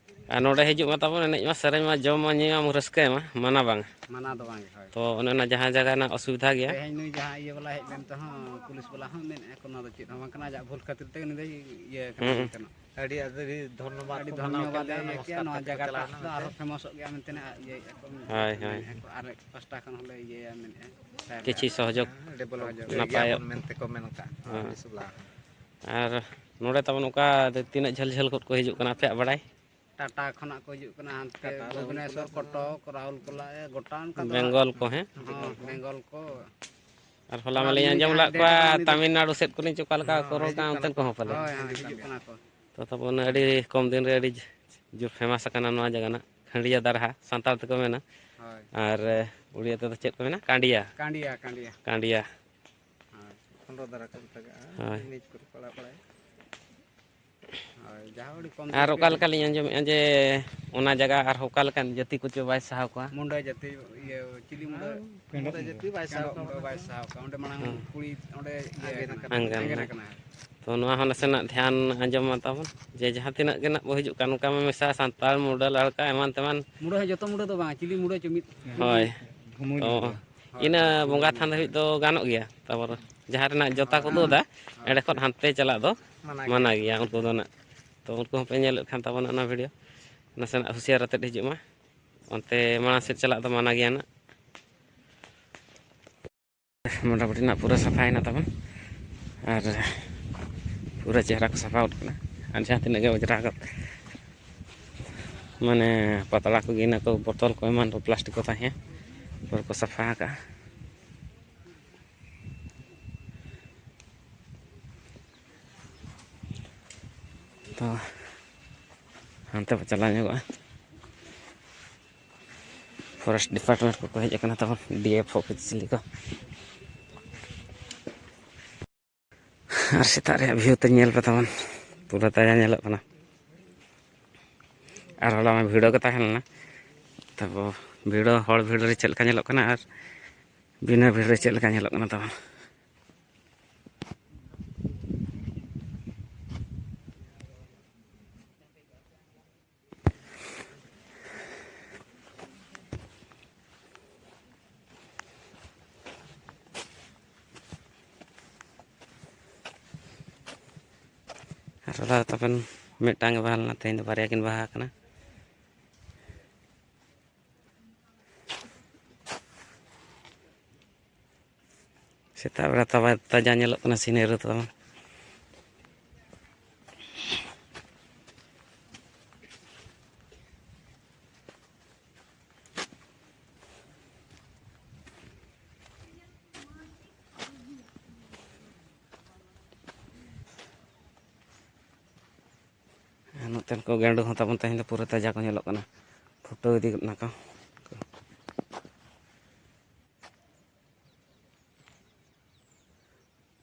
ᱟᱨ ᱱᱚᱰᱮ ᱦᱤᱡᱩᱜ ᱢᱟ ᱛᱟᱵᱚᱱ, ᱮᱱᱮᱡ ᱢᱟ, ᱥᱮᱨᱮᱧ ᱢᱟ, ᱡᱚᱢ ᱢᱟ, ᱧᱩᱭ ᱢᱟ, ᱨᱟᱹᱥᱠᱟᱹᱭ ᱢᱟ, ᱢᱟᱱᱟ ᱵᱟᱝ᱾ ᱢᱟᱱᱟ ᱫᱚ ᱵᱟᱝ ᱜᱮ, ᱦᱳᱭ᱾ ᱛᱚ, ᱚᱱᱮ ᱚᱱᱟ ᱡᱟᱦᱟᱸ ᱡᱟᱭᱜᱟ ᱨᱮᱱᱟᱜ ᱚᱥᱩᱵᱤᱫᱷᱟ ᱜᱮᱭᱟ᱾ ᱛᱮᱦᱮᱧ ᱱᱩᱭ ᱡᱟᱦᱟᱸ ᱤᱭᱟᱹ ᱵᱟᱞᱟ ᱦᱮᱡ ᱞᱮᱱ ᱛᱮᱦᱚᱸ, ᱯᱩᱞᱤᱥ ᱵᱟᱞᱟ ᱦᱚᱸ ᱢᱮᱱᱮᱫᱼᱟ ᱠᱚ, ᱱᱚᱣᱟ ᱫᱚ ᱪᱮᱫ ᱦᱚᱸ ᱵᱟᱝ ᱠᱟᱱᱟ, ᱟᱡᱟᱜ ᱵᱷᱩᱞ ᱠᱷᱟᱹᱛᱤᱨ ᱛᱮᱜᱮ ᱱᱩᱭ ᱫᱚᱭ ᱤᱭᱟᱹ ᱠᱟᱱᱟ ᱦᱩᱸ᱾ ᱢᱮᱱᱛᱮ ᱱᱚᱜ᱾ ᱟᱹᱰᱤ, ᱟᱹᱰᱤ ᱫᱷᱚᱱᱱᱚᱵᱟᱫᱽ ᱟᱹᱰᱤ ᱠᱚ ᱢᱟᱱᱟᱣ ᱫᱷᱚᱱᱱᱚᱵᱟᱫᱽ ᱠᱮᱫ ᱞᱮᱭᱟ, ᱮ ᱤᱭᱟᱹ ᱱᱚᱢᱚᱥᱠᱟᱨ ᱠᱮᱫᱼᱟ, ᱱᱚᱣᱟ ᱠᱟᱛᱮ ᱠᱚ ᱡᱟᱭᱜᱟ ᱪᱟᱞᱟᱣ ᱴᱟᱜ ᱮᱱᱟ᱾ ᱫᱚ ᱟᱨᱦᱚᱸ ᱯᱷᱮᱢᱚᱥᱚᱜ ᱜᱮᱭᱟ ᱢᱮᱱᱛᱮ ᱱᱟᱜ ᱤᱭᱟᱹᱭᱮᱫᱼᱟ ᱠᱚ, ᱦᱳᱭ, ᱦᱳᱭ᱾ ᱢᱮᱱᱮᱫᱼᱟ ᱠᱚ, ᱟᱨ ᱯᱟᱥᱴᱟ ᱠᱷᱚᱱ ᱦᱚᱸᱞᱮ ᱤᱭᱟᱹᱭᱟ ᱢᱮᱱᱮᱫᱼᱟ᱾ ᱠᱤᱪᱷᱩ ᱥᱚᱦᱚᱡᱳᱜᱽ ᱰᱮᱵᱷᱞᱚᱯ ᱱᱟᱯᱟᱭᱚᱜ᱾ ᱜᱮᱭᱟᱵᱚᱱ ᱢᱮᱱᱛᱮ ᱠᱚ ᱢᱮᱱ ᱠᱟᱜᱼᱟ, ᱦᱮᱸ᱾ ᱯᱩᱞᱤᱥ ᱵᱟᱞᱟ ᱦᱚᱸ᱾ ᱟᱨ ᱱᱚᱰᱮ ᱛᱟᱵᱚᱱ ᱚᱠᱟ ᱛᱤᱱᱟᱹᱜ ᱡᱷᱟᱹᱞ ᱡᱷᱟᱹᱞ ᱠᱷᱚᱱ ᱠᱚ ᱦᱤᱡᱩᱜ ᱠᱟᱱᱟ, ᱟᱯᱮᱭᱟᱜ ᱵᱟᱲᱟᱭ? ᱴᱟᱴᱟ ᱠᱷᱚᱱᱟᱜ ᱠᱚ ᱦᱤᱡᱩᱜ ᱠᱟᱱᱟ, ᱦᱟᱱᱛᱮ ᱴᱟᱴᱟ, ᱵᱷᱩᱵᱽᱱᱮᱥᱚᱨ, ᱨᱟᱣᱩᱨᱠᱮᱞᱟ, ᱠᱚᱴᱚᱠ, ᱨᱟᱣᱩᱞᱠᱮᱞᱟ, ᱮ, ᱜᱚᱴᱟ ᱚᱱᱠᱟ ᱫᱚ ᱵᱮᱝᱜᱚᱞ ᱠᱚ, ᱦᱮᱸ? ᱦᱚᱸ, ᱵᱮᱝᱜᱚᱞ ᱠᱚ᱾ ᱟᱨ ᱦᱚᱞᱟ ᱟᱨ ᱢᱟᱞᱤᱧ ᱩᱱᱤ ᱟᱸᱡᱚᱢ ᱡᱟᱦᱟᱸᱭ ᱞᱮᱫ ᱰᱮᱴ ᱠᱚᱣᱟ, ᱠᱟᱱᱟ, ᱩᱱᱤ ᱫᱚ ᱛᱟᱢᱤᱞᱱᱟᱲᱩ ᱥᱮᱫ ᱠᱚᱨᱮᱱ ᱪᱚ ᱚᱠᱟ ᱞᱮᱠᱟ ᱠᱚ ᱦᱚᱸ, ᱨᱚᱲ ᱦᱤᱡᱩᱜ ᱠᱟᱱᱟ, ᱠᱟᱱᱟ ᱚᱱᱛᱮᱱ ᱠᱚ᱾ ᱠᱚᱦᱚᱸ ᱯᱟᱞᱮ᱾ ᱦᱳᱭ, ᱦᱳᱭ, ᱦᱤᱡᱩᱜ ᱠᱟᱱᱟ ᱠᱚ᱾ ᱛᱚ, ᱛᱟᱵᱚᱱ ᱟᱹᱰᱤ ᱠᱚᱢ ᱫᱤᱱ ᱨᱮ ᱟᱹᱰᱤ ᱡᱳᱨ ᱯᱷᱮᱢᱟᱥ ᱟᱠᱟᱱᱟ ᱱᱚᱣᱟ ᱡᱟᱭᱜᱟ ᱨᱮᱱᱟᱜ ᱠᱷᱟᱸᱰᱤᱭᱟ ᱫᱟᱨᱦᱟ, ᱥᱟᱱᱛᱟᱲ ᱛᱮᱠᱚ ᱢᱮᱱᱟ᱾ ᱦᱳᱭ᱾ ᱟᱨ, ᱮ, ᱩᱲᱤᱭᱟ ᱛᱮᱫᱚ ᱪᱮᱫ ᱠᱚ ᱢᱮᱱᱟ? ᱠᱟᱸᱰᱤᱭᱟ᱾ ᱠᱟᱸᱰᱤᱭᱟ, ᱠᱟᱸᱰᱤᱭᱟ᱾ ᱠᱟᱸᱰᱤᱭᱟ᱾ ᱦᱳᱭ᱾ ᱠᱷᱚᱸᱰᱚ ᱫᱟᱨᱟ ᱠᱚ ᱢᱮᱛᱟᱜᱟᱜᱼᱟ, ᱦᱳᱭ᱾ ᱱᱤᱡ ᱠᱚᱨᱮ ᱯᱟᱲᱟ ᱯᱟᱲᱟᱭ᱾ ᱦᱳᱭ, ᱡᱟᱦᱟᱸ ᱟᱹᱰᱤ ᱠᱚᱢ ᱟᱨ ᱫᱤᱱ ᱚᱠᱟ ᱨᱮᱜᱮ ᱞᱮᱠᱟ ᱞᱤᱧ ᱟᱸᱡᱚᱢᱮᱫᱼᱟ ᱡᱮ ᱚᱱᱟ ᱡᱟᱭᱜᱟ ᱟᱨᱦᱚᱸ ᱚᱠᱟ ᱞᱮᱠᱟᱱ ᱡᱟᱹᱛᱤ ᱠᱚᱪᱚ ᱵᱟᱭ ᱥᱟᱦᱟᱣ ᱠᱚᱣᱟ? ᱢᱩᱱᱰᱟ ᱡᱟᱹᱛᱤ, ᱤᱭᱟᱹ, ᱪᱤᱞᱤ ᱢᱩᱱᱰᱟ? ᱢᱩᱱᱰᱟ ᱡᱟᱹᱛᱤ ᱵᱟᱭ ᱥᱟᱦᱟᱣ ᱠᱚᱣᱟ᱾ ᱢᱩᱱᱰᱟ ᱵᱟᱭ ᱥᱟᱦᱟᱣ ᱠᱚᱣᱟ᱾ ᱚᱸᱰᱮ ᱢᱟᱲᱟᱝ ᱦᱮᱸ᱾ ᱠᱩᱲᱤ, ᱚᱸᱰᱮ ᱤᱭᱟᱹ ᱟᱝᱜᱟᱱ ᱠᱟᱱᱟ, ᱟᱠᱟᱱᱟ᱾ ᱟᱝᱜᱟᱱ ᱟᱝᱜᱟᱱ ᱠᱟᱱᱟ᱾ ᱟᱠᱟᱱᱟ᱾ ᱛᱚ, ᱱᱚᱣᱟ ᱦᱚᱸ ᱱᱟᱥᱮᱱᱟᱜ ᱫᱷᱮᱭᱟᱱ ᱟᱸᱡᱚᱢ ᱢᱟ ᱛᱟᱵᱚᱱ, ᱡᱮ ᱡᱟᱦᱟᱸ ᱛᱤᱱᱟᱹᱜ ᱜᱮ ᱱᱟᱜ ᱵᱚ ᱦᱤᱡᱩᱜ ᱠᱟᱱ, ᱱᱚᱝᱠᱟ ᱢᱟ ᱢᱮᱥᱟ ᱥᱟᱱᱛᱟᱲ, ᱢᱩᱰᱟᱹ, ᱞᱟᱲᱠᱟ, ᱮᱢᱟᱱ ᱛᱮᱢᱟᱱ᱾ ᱢᱩᱰᱟᱹ ᱦᱚᱸ ᱡᱚᱛᱚ ᱢᱩᱰᱟᱹ ᱫᱚ ᱵᱟᱝ, ᱪᱤᱞᱤ ᱢᱩᱰᱟᱹ ᱪᱚ ᱢᱤᱫ᱾ ᱦᱳᱭ᱾ ᱜᱷᱩᱢᱩᱞ ᱛᱚ, ᱢᱩᱰᱟᱹ᱾ ᱦᱳᱭ, ᱤᱱᱟᱹ ᱦᱳᱭ, ᱵᱚᱸᱜᱟ ᱜᱷᱩᱢᱩᱞ ᱛᱷᱟᱱ ᱢᱩᱰᱟᱹ᱾ ᱫᱷᱟᱹᱵᱤᱡ ᱫᱚ ᱜᱟᱱᱚᱜ ᱜᱮᱭᱟ, ᱛᱟᱯᱚᱨ ᱡᱟᱦᱟᱸ ᱨᱮᱱᱟᱜ ᱡᱚᱛᱟ ᱦᱳᱭ, ᱠᱚ ᱦᱳᱭ, ᱛᱩᱫᱟ, ᱦᱳᱭ᱾ ᱮᱸᱰᱮ ᱠᱷᱚᱱ ᱦᱟᱱᱛᱮ ᱪᱟᱞᱟᱜ ᱫᱚ ᱢᱟᱱᱟ ᱢᱟᱱᱟ ᱜᱮᱭᱟ᱾ ᱜᱮᱭᱟ ᱩᱱᱠᱩ ᱫᱚ ᱱᱟᱜ᱾ ᱛᱚ, ᱩᱱᱠᱩ ᱦᱚᱸᱯᱮ ᱧᱮᱞᱮᱫ ᱠᱷᱟᱱ ᱛᱟᱵᱚᱱᱟ ᱚᱱᱟ video᱾ ᱱᱟᱥᱮᱱᱟᱜ ᱦᱩᱥᱤᱭᱟᱨ ᱟᱛᱮᱫ ᱦᱤᱡᱩᱜ ᱢᱟ᱾ ᱚᱱᱛᱮ ᱢᱟᱲᱟᱝ ᱥᱮᱫ ᱪᱟᱞᱟᱜ ᱫᱚ ᱢᱟᱱᱟ ᱜᱮᱭᱟ ᱱᱟᱜ᱾ ᱢᱚᱴᱟᱢᱩᱴᱤ ᱱᱟᱜ ᱯᱩᱨᱟᱹ ᱥᱟᱯᱷᱟᱭᱮᱱᱟ ᱛᱟᱵᱚᱱ᱾ ᱟᱨ ᱯᱩᱨᱟᱹ ᱪᱮᱦᱨᱟ ᱠᱚ ᱥᱟᱯᱷᱟ ᱜᱚᱫ ᱠᱟᱱᱟ᱾ ᱟᱨ ᱡᱟᱦᱟᱸ ᱛᱤᱱᱟᱹᱜ ᱜᱮ ᱚᱸᱡᱽᱨᱟ ᱠᱚ, ᱢᱟᱱᱮ ᱯᱟᱛᱲᱟ ᱠᱚ, ᱜᱤᱱᱟᱹ ᱠᱚ, ᱵᱚᱛᱚᱞ ᱠᱚ, ᱮᱢᱟᱱ ᱠᱚ, ᱯᱞᱟᱥᱴᱤᱠ ᱠᱚ ᱛᱟᱦᱮᱸ, ᱯᱩᱨᱟᱹ ᱠᱚ ᱥᱟᱯᱷᱟ ᱟᱠᱟᱜᱼᱟ᱾ ᱛᱚ ᱦᱟᱱᱛᱮ ᱵᱚ ᱪᱟᱞᱟᱣ ᱧᱚᱜᱚᱜᱼᱟ᱾ ᱯᱷᱚᱨᱮᱥᱴ ᱰᱤᱯᱟᱨᱴᱢᱮᱱᱴ ᱠᱚᱠᱚ ᱦᱮᱡ ᱟᱠᱟᱱᱟ ᱛᱟᱵᱚᱱ, ᱰᱤ ᱮᱯᱷ ᱚᱯᱷᱤᱥ ᱪᱤᱞᱤ ᱠᱚ᱾ ᱟᱨ ᱥᱮᱛᱟᱜ ᱨᱮᱭᱟᱜ ᱵᱷᱤᱭᱩ ᱛᱮ ᱧᱮᱞ ᱯᱮ ᱛᱟᱵᱚᱱ, ᱯᱩᱨᱟᱹ ᱛᱟᱡᱟ ᱧᱮᱞᱚᱜ ᱠᱟᱱᱟ᱾ ᱟᱨ ᱦᱚᱞᱟ ᱢᱟ ᱵᱷᱤᱲ ᱜᱮ ᱛᱟᱦᱮᱸ ᱞᱮᱱᱟ᱾ ᱛᱟᱨᱯᱚᱨ ᱵᱷᱤᱲ, ᱦᱚᱲ ᱵᱷᱤᱲ ᱨᱮ ᱪᱮᱫ ᱞᱮᱠᱟ ᱧᱮᱞᱚᱜ ᱠᱟᱱᱟ ᱟᱨ ᱵᱤᱱᱟᱹ ᱵᱷᱤᱲ ᱨᱮ ᱪᱮᱫ ᱞᱮᱠᱟ ᱧᱮᱞᱚᱜ ᱠᱟᱱᱟ ᱛᱟᱵᱚᱱ᱾ ᱟᱨ ᱦᱚᱞᱟ ᱫᱚ ᱛᱟᱵᱮᱱ ᱢᱤᱫᱴᱟᱝ ᱜᱮ ᱵᱟᱦᱟ ᱞᱮᱱᱟ, ᱛᱮᱦᱮᱧ ᱫᱚ ᱵᱟᱨᱭᱟ ᱠᱤᱱ ᱵᱟᱦᱟ ᱟᱠᱟᱱᱟ᱾ ᱥᱮᱛᱟᱜ ᱵᱮᱲᱟ ᱛᱟᱵᱟ-, ᱛᱟᱡᱟ ᱧᱮᱞᱚᱜ ᱠᱟᱱᱟ ᱥᱤᱱᱮᱨᱤ ᱛᱟᱵᱚᱱ᱾ ᱟᱨ ᱱᱚᱛᱮᱱ ᱠᱚ ᱜᱟᱹᱰᱩ ᱦᱚᱸ ᱛᱟᱵᱚᱱ ᱛᱮᱦᱮᱧ ᱫᱚ ᱯᱩᱨᱟᱹ ᱛᱟᱡᱟ ᱠᱚ ᱧᱮᱞᱚᱜ ᱠᱟᱱᱟ, ᱯᱷᱩᱴᱟᱹᱣ ᱤᱫᱤ ᱜᱚᱫ ᱱᱟᱠᱚ᱾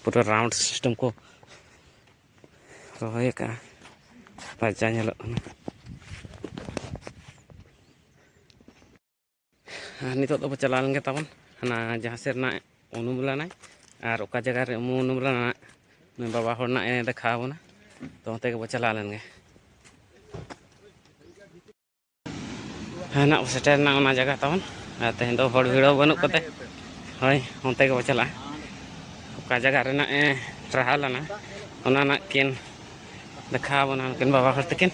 ᱯᱩᱨᱟᱹ ᱨᱟᱣᱩᱱᱰ ᱥᱤᱥᱴᱮᱢ ᱠᱚ ᱨᱚᱦᱚᱭ ᱟᱠᱟᱫᱼᱟ, ᱛᱟᱡᱟ ᱧᱮᱞᱚᱜ ᱠᱟᱱᱟ᱾ ᱟᱨ ᱱᱤᱛᱚᱜ ᱫᱚᱵᱚ ᱪᱟᱞᱟᱣ ᱞᱮᱱ ᱜᱮ ᱛᱟᱵᱚᱱ ᱦᱟᱱᱟ ᱡᱟᱦᱟᱸ ᱥᱮᱫ ᱨᱮᱱᱟᱜ ᱩᱱᱩᱢ ᱞᱮᱱᱟᱭ, ᱟᱨ ᱚᱠᱟ ᱡᱟᱭᱜᱟ ᱨᱮ ᱩᱢᱩ ᱩᱱᱩᱢ ᱞᱮᱱᱟ, ᱱᱩᱭ ᱵᱟᱵᱟ ᱦᱚᱲ ᱨᱮᱱᱟᱜ ᱮ ᱫᱮᱠᱷᱟᱣ ᱟᱵᱚᱱᱟ᱾ ᱛᱚ ᱚᱱᱛᱮ ᱜᱮᱵᱚ ᱪᱟᱞᱟᱣ ᱞᱮᱱ ᱜᱮ᱾ ᱦᱮᱸ, ᱱᱟᱜ ᱥᱮᱴᱮᱨ ᱮᱱᱟ ᱚᱱᱟ ᱡᱟᱭᱜᱟ ᱛᱟᱵᱚᱱ᱾ ᱟᱨ ᱛᱮᱦᱮᱧ ᱫᱚ ᱦᱚᱲ ᱵᱷᱤᱲ ᱦᱚᱸ ᱵᱟᱹᱱᱩᱜ ᱠᱚᱛᱮ, ᱦᱳᱭ, ᱚᱱᱛᱮ ᱜᱮᱵᱚ ᱪᱟᱞᱟᱜᱼᱟ᱾ ᱚᱠᱟ ᱡᱟᱭᱜᱟ ᱨᱮᱱᱟᱜ ᱮ ᱴᱨᱟᱦᱟ ᱞᱮᱱᱟ, ᱚᱱᱟ ᱱᱟᱜ ᱠᱤᱱ ᱫᱮᱠᱷᱟᱣ ᱟᱵᱚᱱᱟ ᱱᱩᱠᱤᱱ ᱵᱟᱵᱟ ᱦᱚᱲ ᱛᱟᱹᱠᱤᱱ᱾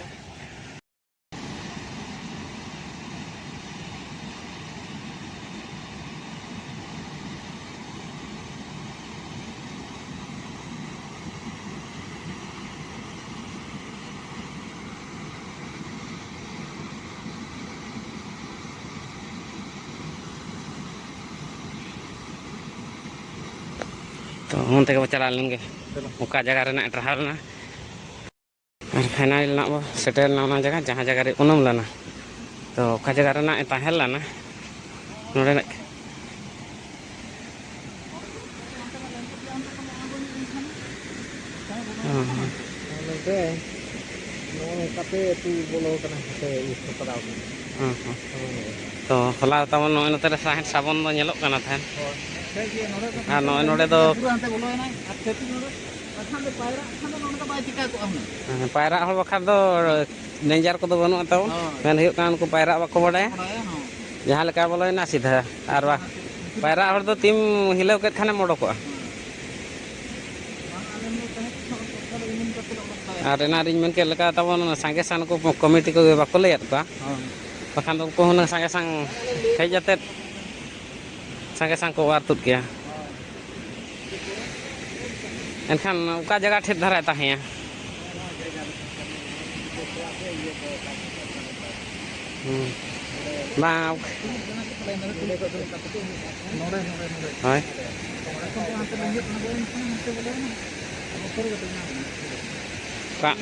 ᱚᱱᱛᱮ ᱜᱮᱵᱚ ᱪᱟᱞᱟᱣ ᱞᱮᱱ ᱜᱮ᱾ ᱚᱠᱟ ᱡᱟᱭᱜᱟ ᱨᱮᱱᱟᱜ ᱴᱨᱟᱦᱟᱞ ᱞᱮᱱᱟ᱾ ᱟᱨ ᱯᱷᱟᱭᱱᱟᱞ ᱨᱮᱱᱟᱜ ᱵᱚ ᱥᱮᱴᱮᱨ ᱮᱱᱟ ᱚᱱᱟ ᱡᱟᱭᱜᱟ, ᱡᱟᱦᱟᱸ ᱡᱟᱭᱜᱟ ᱨᱮ ᱩᱱᱩᱢ ᱞᱮᱱᱟ᱾ ᱛᱚ ᱚᱠᱟ ᱡᱟᱭᱜᱟ ᱨᱮᱱᱟᱜ ᱮ ᱛᱟᱦᱮᱸ ᱞᱮᱱᱟ ᱱᱚᱰᱮᱱᱟᱜ᱾ ᱦᱚᱸ, ᱦᱚᱸ᱾ ᱱᱚᱰᱮ ᱱᱚᱜᱼᱚ ᱱᱚᱝᱠᱟᱛᱮ ᱟᱹᱛᱩ ᱵᱚᱞᱚ ᱠᱟᱱᱟ, ᱦᱟᱱᱛᱮ ᱤᱭᱟᱹ ᱠᱚ ᱠᱚᱨᱟᱣ ᱠᱟᱱᱟ᱾ ᱦᱚᱸ, ᱦᱚᱸ᱾ ᱦᱳᱭ᱾ ᱛᱚ ᱦᱚᱞᱟ ᱛᱟᱵᱚᱱ ᱱᱚᱜᱼᱚᱭ ᱱᱚᱛᱮ ᱨᱮ ᱥᱟᱦᱮᱫ ᱥᱟᱵᱚᱱ ᱫᱚ ᱧᱮᱞᱚᱜ ᱠᱟᱱᱟ ᱛᱟᱦᱮᱸᱫ᱾ ᱦᱳᱭ᱾ ᱟᱨ ᱱᱚᱜᱼᱚᱭ ᱱᱚᱰᱮ ᱫᱚ ᱯᱩᱨᱟᱹ ᱦᱟᱱᱛᱮ ᱵᱚᱞᱚᱭᱮᱱᱟᱭ ᱟᱨ ᱠᱷᱮᱛ ᱱᱚᱰᱮ ᱵᱟᱠᱷᱟᱱ ᱫᱚ ᱯᱟᱭᱨᱟᱜ ᱠᱷᱟᱱ ᱫᱚ ᱱᱚᱰᱮ ᱫᱚ ᱵᱟᱭ ᱪᱤᱠᱟ ᱠᱚᱜᱼᱟ ᱦᱩᱱᱟᱹᱝ᱾ ᱦᱮᱸ, ᱯᱟᱭᱨᱟᱜ ᱦᱚᱲ ᱵᱟᱠᱷᱟᱱ ᱫᱚ ᱰᱮᱧᱡᱟᱨ ᱠᱚᱫᱚ ᱵᱟᱹᱱᱩᱜᱼᱟ ᱛᱟᱵᱚᱱ᱾ ᱦᱳᱭ᱾ ᱢᱮᱱ ᱦᱩᱭᱩᱜ ᱠᱟᱱᱟ, ᱩᱱᱠᱩ ᱯᱟᱭᱨᱟᱜ ᱵᱟᱠᱚ ᱵᱟᱰᱟᱭᱟ᱾ ᱵᱟᱰᱟᱭᱟ, ᱦᱚᱸ᱾ ᱡᱟᱦᱟᱸ ᱞᱮᱠᱟ ᱵᱚᱞᱚᱭᱮᱱᱟ ᱥᱤᱫᱷᱟᱹ, ᱟᱨ ᱵᱟ-, ᱯᱟᱭᱨᱟᱜ ᱦᱚᱲ ᱫᱚ ᱛᱤᱢ ᱦᱤᱞᱟᱹᱣ ᱠᱮᱫ ᱠᱷᱟᱱᱮᱢ ᱚᱰᱚᱠᱚᱜᱼᱟ᱾ ᱦᱮᱸ᱾ ᱵᱟᱝ, ᱟᱞᱮ ᱱᱚᱰᱮ ᱛᱟᱦᱮᱸ ᱠᱟᱛᱮ ᱦᱚᱸ ᱥᱚᱨᱠᱟᱨ ᱤᱢᱟᱹᱧ ᱠᱟᱛᱮ ᱚᱰᱚᱠ ᱫᱟᱲᱮᱭᱟᱜᱼᱟ᱾ ᱟᱨ ᱮᱱᱟᱱ ᱨᱤᱧ ᱢᱮᱱ ᱠᱮᱫ ᱞᱮᱠᱟ, ᱛᱟᱵᱚᱱ ᱚᱱᱟ ᱥᱟᱸᱜᱮ ᱥᱟᱱ ᱠᱚ ᱠᱚᱢᱤᱴᱤ ᱠᱚᱜᱮ ᱵᱟᱠᱚ ᱞᱟᱹᱭᱟᱫ ᱠᱚᱣᱟ᱾ ᱦᱳᱭ᱾ ᱵᱟᱠᱷᱟᱱ ᱫᱚ ᱩᱱᱠᱩ ᱦᱩᱱᱟᱹᱝ ᱥᱟᱸᱜᱮ ᱥᱟᱝ ᱦᱮᱡ ᱟᱛᱮᱫ ᱥᱟᱸᱜᱮ ᱥᱟᱝ ᱠᱚ ᱚᱣᱟᱨ ᱛᱩᱫ ᱠᱮᱭᱟ᱾ ᱮᱱᱠᱷᱟᱱ ᱚᱠᱟ ᱡᱟᱭᱜᱟ ᱴᱷᱮᱡ ᱫᱷᱟᱨᱟᱭ ᱛᱟᱦᱮᱸᱭᱟ? ᱦᱩᱸ᱾ ᱵᱟᱝ᱾ ᱦᱳᱭ᱾ ᱚᱠᱟ?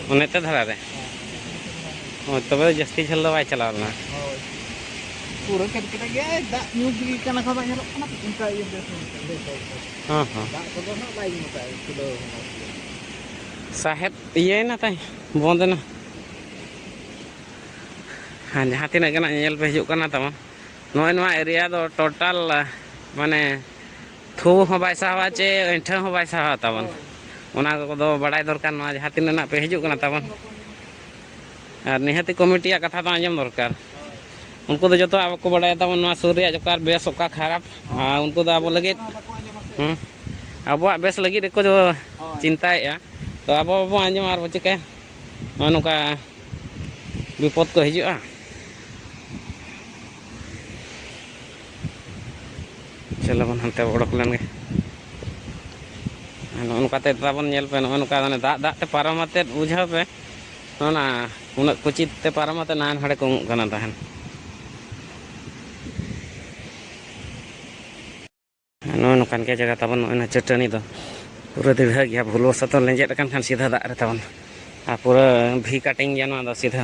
ᱚᱱᱮ ᱛᱮ ᱫᱷᱟᱨᱟ ᱨᱮ? ᱦᱳᱭ, ᱛᱚᱵᱮ ᱡᱟᱹᱥᱛᱤ ᱡᱷᱟᱹᱞ ᱫᱚ ᱵᱟᱭ ᱪᱟᱞᱟᱣ ᱞᱮᱱᱟ᱾ ᱦᱳᱭ᱾ ᱯᱩᱨᱟᱹ ᱠᱮᱴ ᱠᱮᱴ ᱜᱮ, ᱫᱟᱜ ᱧᱩ ᱜᱤ ᱠᱟᱱᱟ ᱠᱚ, ᱵᱟᱝ ᱧᱮᱞᱚᱜ ᱠᱟᱱᱟ, ᱚᱱᱠᱟ ᱤᱭᱟᱹ ᱵᱮᱥ ᱦᱚᱸ᱾ ᱦᱚᱸ, ᱦᱚᱸ᱾ ᱫᱟᱜ ᱠᱚᱫᱚ ᱱᱟᱜ ᱵᱟᱭ ᱧᱩ ᱠᱟᱜᱼᱟ, ᱠᱷᱩᱞᱟᱹᱣ ᱦᱚᱸ ᱵᱟᱭ ᱠᱷᱩᱞᱟᱹᱣ᱾ ᱥᱟᱦᱮᱫ ᱤᱭᱟᱹᱭᱮᱱᱟ ᱛᱟᱭ, ᱵᱚᱱᱫ ᱮᱱᱟ᱾ ᱦᱮᱸ, ᱡᱟᱦᱟᱸ ᱛᱤᱱᱟᱹᱜ ᱜᱮ ᱱᱟᱜ ᱧᱮᱧᱮᱞ ᱯᱮ ᱦᱤᱡᱩᱜ ᱠᱟᱱᱟ ᱛᱟᱵᱚᱱ, ᱱᱚᱜᱼᱚᱭ ᱱᱚᱣᱟ area ᱫᱚ total, ᱢᱟᱱᱮ, ᱛᱷᱩ ᱦᱚᱸ ᱵᱟᱭ ᱥᱟᱦᱟᱣᱟ ᱪᱮ ᱟᱹᱭᱴᱷᱟᱹ ᱦᱚᱸ ᱵᱟᱭ ᱥᱟᱦᱟᱣᱟ ᱛᱟᱵᱚᱱ᱾ ᱦᱳᱭ᱾ ᱚᱱᱟ ᱠᱚᱫᱚ ᱵᱟᱲᱟᱭ ᱫᱚᱨᱠᱟᱨ, ᱱᱚᱣᱟ ᱡᱟᱦᱟᱸ ᱛᱤᱱᱟᱹᱜ ᱱᱟᱜ ᱯᱮ ᱦᱤᱡᱩᱜ ᱠᱟᱱᱟ ᱛᱟᱵᱚᱱ᱾ ᱟᱨ ᱱᱤᱦᱟᱹᱛᱤ ᱠᱚᱢᱤᱴᱤᱭᱟᱜ ᱠᱟᱛᱷᱟ ᱫᱚ ᱟᱸᱡᱚᱢ ᱫᱚᱨᱠᱟᱨ᱾ ᱦᱳᱭ᱾ ᱩᱱᱠᱩ ᱫᱚ ᱡᱚᱛᱚᱣᱟᱜ ᱵᱟᱠᱚ ᱵᱟᱲᱟᱭᱟ ᱛᱟᱵᱚᱱ, ᱱᱚᱣᱟ ᱥᱩᱨ ᱨᱮᱭᱟᱜ ᱚᱠᱟ ᱵᱮᱥ, ᱚᱠᱟ ᱠᱷᱟᱨᱟᱯ, ᱟᱨ ᱩᱱᱠᱩ ᱫᱚ ᱟᱵᱚ ᱞᱟᱹᱜᱤᱫ, ᱦᱩᱸ, ᱟᱵᱚᱣᱟᱜ ᱵᱮᱥ ᱞᱟᱹᱜᱤᱫ ᱜᱮᱠᱚ ᱦᱳᱭ᱾ ᱪᱤᱱᱛᱟᱹᱭᱮᱫᱼᱟ᱾ ᱛᱚ ᱟᱵᱚ ᱵᱟᱵᱚᱱ ᱟᱸᱡᱚᱢᱟ ᱟᱨ ᱵᱚ ᱪᱤᱠᱟᱹᱭᱟ? ᱱᱚᱜᱼᱚ ᱱᱚᱝᱠᱟ ᱵᱤᱯᱚᱫ ᱠᱚ ᱦᱤᱡᱩᱜᱼᱟ᱾ ᱪᱚᱞᱚ ᱵᱚᱱ ᱦᱟᱱᱛᱮ ᱵᱚ ᱚᱰᱚᱠ ᱞᱮᱱ ᱜᱮ᱾ ᱟᱨ ᱱᱚᱜᱼᱚ ᱱᱚᱝᱠᱟ ᱛᱮ ᱛᱟᱵᱚᱱ ᱧᱮᱞ ᱯᱮ, ᱱᱚᱜᱼᱚ ᱱᱚᱝᱠᱟ ᱢᱟᱱᱮ ᱫᱟᱜ, ᱫᱟᱜ ᱛᱮ ᱯᱟᱨᱚᱢ ᱟᱛᱮᱫ ᱵᱩᱡᱷᱟᱹᱣ ᱯᱮ, ᱚᱱᱟ ᱩᱱᱟᱹᱜ ᱠᱩᱪᱤᱛ ᱛᱮ ᱯᱟᱨᱚᱢ ᱟᱛᱮᱫ ᱱᱟᱱ ᱦᱟᱸᱰᱮ ᱠᱚ ᱩᱢᱩᱜ ᱠᱟᱱᱟ ᱛᱟᱦᱮᱱ᱾ ᱱᱚᱜᱼᱚᱭ ᱱᱚᱝᱠᱟᱱ ᱜᱮ ᱡᱟᱭᱜᱟ ᱛᱟᱵᱚᱱ, ᱱᱚᱜᱼᱚᱭ ᱱᱚᱣᱟ ᱪᱟᱹᱴᱟᱹᱱᱤ ᱫᱚ ᱯᱩᱨᱟᱹ ᱫᱤᱨᱜᱷᱟᱹ ᱜᱮᱭᱟ, ᱵᱷᱩᱞ ᱵᱚᱥᱚᱛᱚ ᱞᱮᱸᱡᱮᱫ ᱟᱠᱟᱱ ᱠᱷᱟᱱ ᱥᱤᱫᱷᱟᱹ ᱫᱟᱜ ᱨᱮ ᱛᱟᱵᱚᱱ, ᱟᱨ ᱯᱩᱨᱟᱹ ᱵᱷᱤ ᱠᱟᱴᱤᱝ ᱜᱮᱭᱟ ᱱᱚᱣᱟ ᱫᱚ ᱥᱤᱫᱷᱟᱹ᱾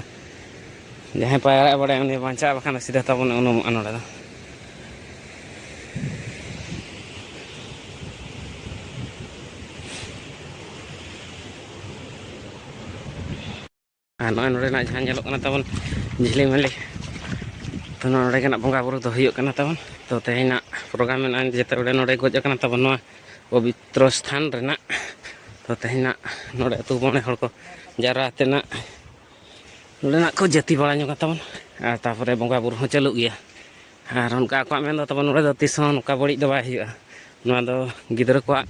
ᱡᱟᱦᱟᱸᱭ ᱯᱟᱭᱨᱟᱜ ᱮ ᱵᱟᱲᱟᱭᱟ ᱩᱱᱤ ᱵᱟᱧᱪᱟᱜᱼᱟ, ᱵᱟᱠᱷᱟᱱ ᱫᱚ ᱥᱤᱫᱷᱟᱹ ᱛᱟᱵᱚᱱ ᱩᱱᱩᱢᱚᱜᱼᱟ ᱱᱚᱰᱮ ᱫᱚ᱾ ᱟᱨ ᱱᱚᱜᱼᱚᱭ ᱱᱚᱰᱮᱱᱟᱜ ᱡᱟᱦᱟᱸ ᱧᱮᱞᱚᱜ ᱠᱟᱱᱟ ᱛᱟᱵᱚᱱ ᱡᱷᱤᱞᱤᱢᱟᱹᱞᱤ, ᱛᱚ ᱱᱚᱰᱮ ᱜᱮ ᱱᱟᱜ ᱵᱚᱸᱜᱟ ᱵᱩᱨᱩ ᱫᱚ ᱦᱩᱭᱩᱜ ᱠᱟᱱᱟ ᱛᱟᱵᱚᱱ᱾ ᱛᱚ ᱛᱮᱦᱮᱧᱟᱜ ᱯᱨᱳᱜᱨᱟᱢ ᱢᱮᱱᱟᱜᱼᱟ ᱡᱮᱛᱮ ᱚᱸᱰᱮ ᱱᱚᱰᱮ ᱜᱚᱡ ᱟᱠᱟᱱᱟ ᱛᱟᱵᱚᱱ ᱱᱚᱣᱟ ᱯᱚᱵᱤᱛᱨᱚ ᱥᱛᱷᱟᱱ ᱨᱮᱱᱟᱜ᱾ ᱛᱚ ᱛᱮᱦᱮᱧᱟᱜ ᱱᱚᱰᱮ ᱟᱹᱛᱩ ᱢᱚᱬᱮ ᱦᱚᱲ ᱠᱚ ᱡᱟᱣᱨᱟ ᱠᱟᱛᱮ ᱱᱟᱜ ᱱᱚᱰᱮᱱᱟᱜ ᱠᱚ ᱡᱟᱹᱛᱤ ᱵᱟᱲᱟ ᱧᱚᱜᱟ ᱛᱟᱵᱚᱱ᱾ ᱟᱨ ᱛᱟᱯᱚᱨᱮ ᱵᱚᱸᱜᱟ ᱵᱩᱨᱩ ᱦᱚᱸ ᱪᱟᱹᱞᱩᱜ ᱜᱮᱭᱟ᱾ ᱟᱨ ᱚᱱᱠᱟ ᱟᱠᱚᱣᱟᱜ ᱢᱮᱱ ᱫᱚ ᱛᱟᱵᱚᱱ ᱱᱚᱰᱮ ᱫᱚ ᱛᱤᱥ ᱦᱚᱸ ᱱᱚᱝᱠᱟ ᱵᱟᱹᱲᱤᱡ ᱫᱚ ᱵᱟᱭ ᱦᱩᱭᱩᱜᱼᱟ᱾ ᱱᱚᱣᱟ ᱫᱚ ᱜᱤᱫᱽᱨᱟᱹ ᱠᱚᱣᱟᱜ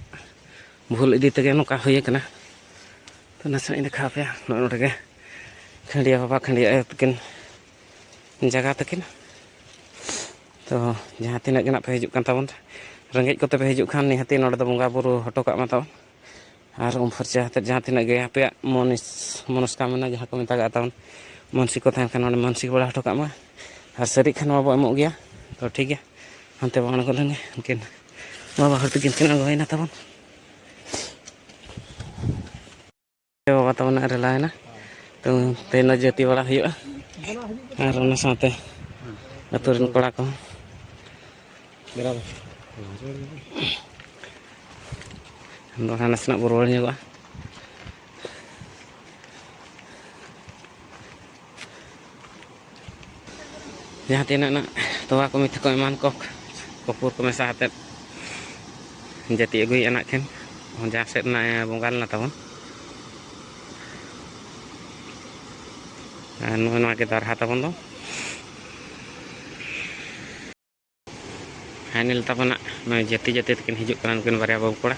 ᱵᱷᱩᱞ ᱤᱫᱤ ᱛᱮᱜᱮ ᱱᱚᱝᱠᱟ ᱦᱩᱭ ᱟᱠᱟᱱᱟ᱾ ᱛᱚ ᱱᱟᱥᱮᱱᱟᱜ ᱤᱧ ᱫᱮᱠᱷᱟᱣ ᱟᱯᱮᱭᱟ, ᱱᱚᱜᱼᱚ ᱱᱚᱰᱮ ᱜᱮ ᱠᱷᱟᱹᱱᱰᱤᱭᱟᱹ ᱵᱟᱵᱟ, ᱠᱷᱟᱹᱱᱰᱤᱭᱟᱹ ᱟᱭᱳ ᱛᱟᱹᱠᱤᱱ ᱡᱟᱭᱜᱟ ᱛᱟᱹᱠᱤᱱ᱾ ᱛᱚ ᱡᱟᱦᱟᱸ ᱛᱤᱱᱟᱹᱜ ᱜᱮ ᱱᱟᱜ ᱯᱮ ᱦᱤᱡᱩᱜ ᱠᱟᱱ ᱛᱟᱵᱚᱱ, ᱨᱮᱸᱜᱮᱡ ᱠᱚᱛᱮ ᱯᱮ ᱦᱤᱡᱩᱜ ᱠᱷᱟᱱ ᱱᱤᱦᱟᱹᱛᱤ ᱱᱚᱰᱮ ᱫᱚ ᱵᱚᱸᱜᱟ ᱵᱩᱨᱩ ᱦᱚᱴᱚ ᱠᱟᱜ ᱢᱟ ᱛᱟᱵᱚᱱ᱾ ᱟᱨ ᱩᱢ ᱯᱷᱟᱨᱪᱟ ᱠᱟᱛᱮᱫ ᱡᱟᱦᱟᱸ ᱛᱤᱱᱟᱹᱜ ᱜᱮ ᱟᱯᱮᱭᱟᱜ ᱢᱚᱱᱤᱥ-, ᱢᱚᱱᱚᱥᱠᱟᱢᱚᱱᱟ ᱡᱟᱦᱟᱸ ᱠᱚ ᱢᱮᱛᱟᱜᱟᱜᱼᱟ ᱛᱟᱵᱚᱱ, ᱢᱟᱹᱱᱥᱤᱠ ᱠᱚ ᱛᱟᱦᱮᱱ ᱠᱷᱟᱱ ᱱᱚᱰᱮ ᱢᱟᱹᱱᱥᱤᱠ ᱵᱟᱲᱟ ᱦᱚᱴᱚ ᱠᱟᱜ ᱢᱟ᱾ ᱟᱨ ᱥᱟᱹᱨᱤᱜ ᱠᱷᱟᱱ ᱢᱟᱵᱚ ᱮᱢᱚᱜ ᱜᱮᱭᱟ᱾ ᱛᱚ ᱴᱷᱤᱠ ᱜᱮᱭᱟ, ᱦᱟᱱᱛᱮ ᱵᱚᱱ ᱟᱬᱜᱚ ᱞᱮᱱ ᱜᱮ᱾ ᱩᱱᱠᱤᱱ ᱵᱟᱵᱟ ᱦᱚᱲ ᱛᱟᱹᱠᱤᱱ ᱠᱤᱱ ᱟᱬᱜᱚᱭᱮᱱᱟ ᱛᱟᱵᱚᱱ᱾ ᱵᱟᱵᱟ ᱛᱟᱵᱚᱱᱟᱜ ᱨᱮᱞᱟᱭᱮᱱᱟ᱾ ᱛᱚ ᱛᱮᱦᱮᱧ ᱫᱚ ᱡᱟᱹᱛᱤ ᱵᱟᱲᱟ ᱦᱩᱭᱩᱜᱼᱟ᱾ ᱟᱨ ᱚᱱᱟ ᱥᱟᱶᱛᱮ ᱟᱹᱛᱩ ᱨᱮᱱ ᱠᱚᱲᱟ ᱠᱚ᱾ ᱫᱚᱦᱲᱟ ᱱᱟᱥᱮᱱᱟᱜ ᱵᱚ ᱨᱩᱣᱟᱹᱲ ᱧᱚᱜᱚᱜᱼᱟ᱾ ᱡᱟᱦᱟᱸ ᱛᱤᱱᱟᱹᱜ ᱱᱟᱜ ᱛᱚᱣᱟ ᱠᱚ ᱢᱤᱛᱷᱤ ᱠᱚ ᱮᱢᱟᱱ ᱠᱚ ᱠᱚᱯᱩᱨ ᱠᱚ ᱢᱮᱥᱟ ᱟᱛᱮᱫ ᱡᱟᱹᱛᱤ ᱟᱹᱜᱩᱭᱮᱫᱼᱟ ᱱᱟᱜ ᱠᱷᱟᱱ, ᱡᱟᱦᱟᱸ ᱥᱮᱫ ᱱᱟᱜ ᱵᱚᱸᱜᱟ ᱞᱮᱱᱟ ᱛᱟᱵᱚᱱ᱾ ᱟᱨ ᱱᱚᱜᱼᱚᱭ ᱱᱚᱣᱟ ᱜᱮ ᱫᱟᱨᱦᱟ ᱛᱟᱵᱚᱱ ᱫᱚ᱾ ᱯᱷᱟᱭᱱᱮᱞ ᱛᱟᱵᱚᱱᱟᱜ ᱱᱚᱜᱼᱚᱭ ᱡᱟᱹᱛᱤ ᱡᱟᱹᱛᱤ ᱛᱮᱠᱤᱱ ᱦᱤᱡᱩᱜ ᱠᱟᱱᱟ ᱱᱩᱠᱤᱱ ᱵᱟᱨᱭᱟ ᱵᱟᱹᱵᱩ ᱠᱚᱲᱟ᱾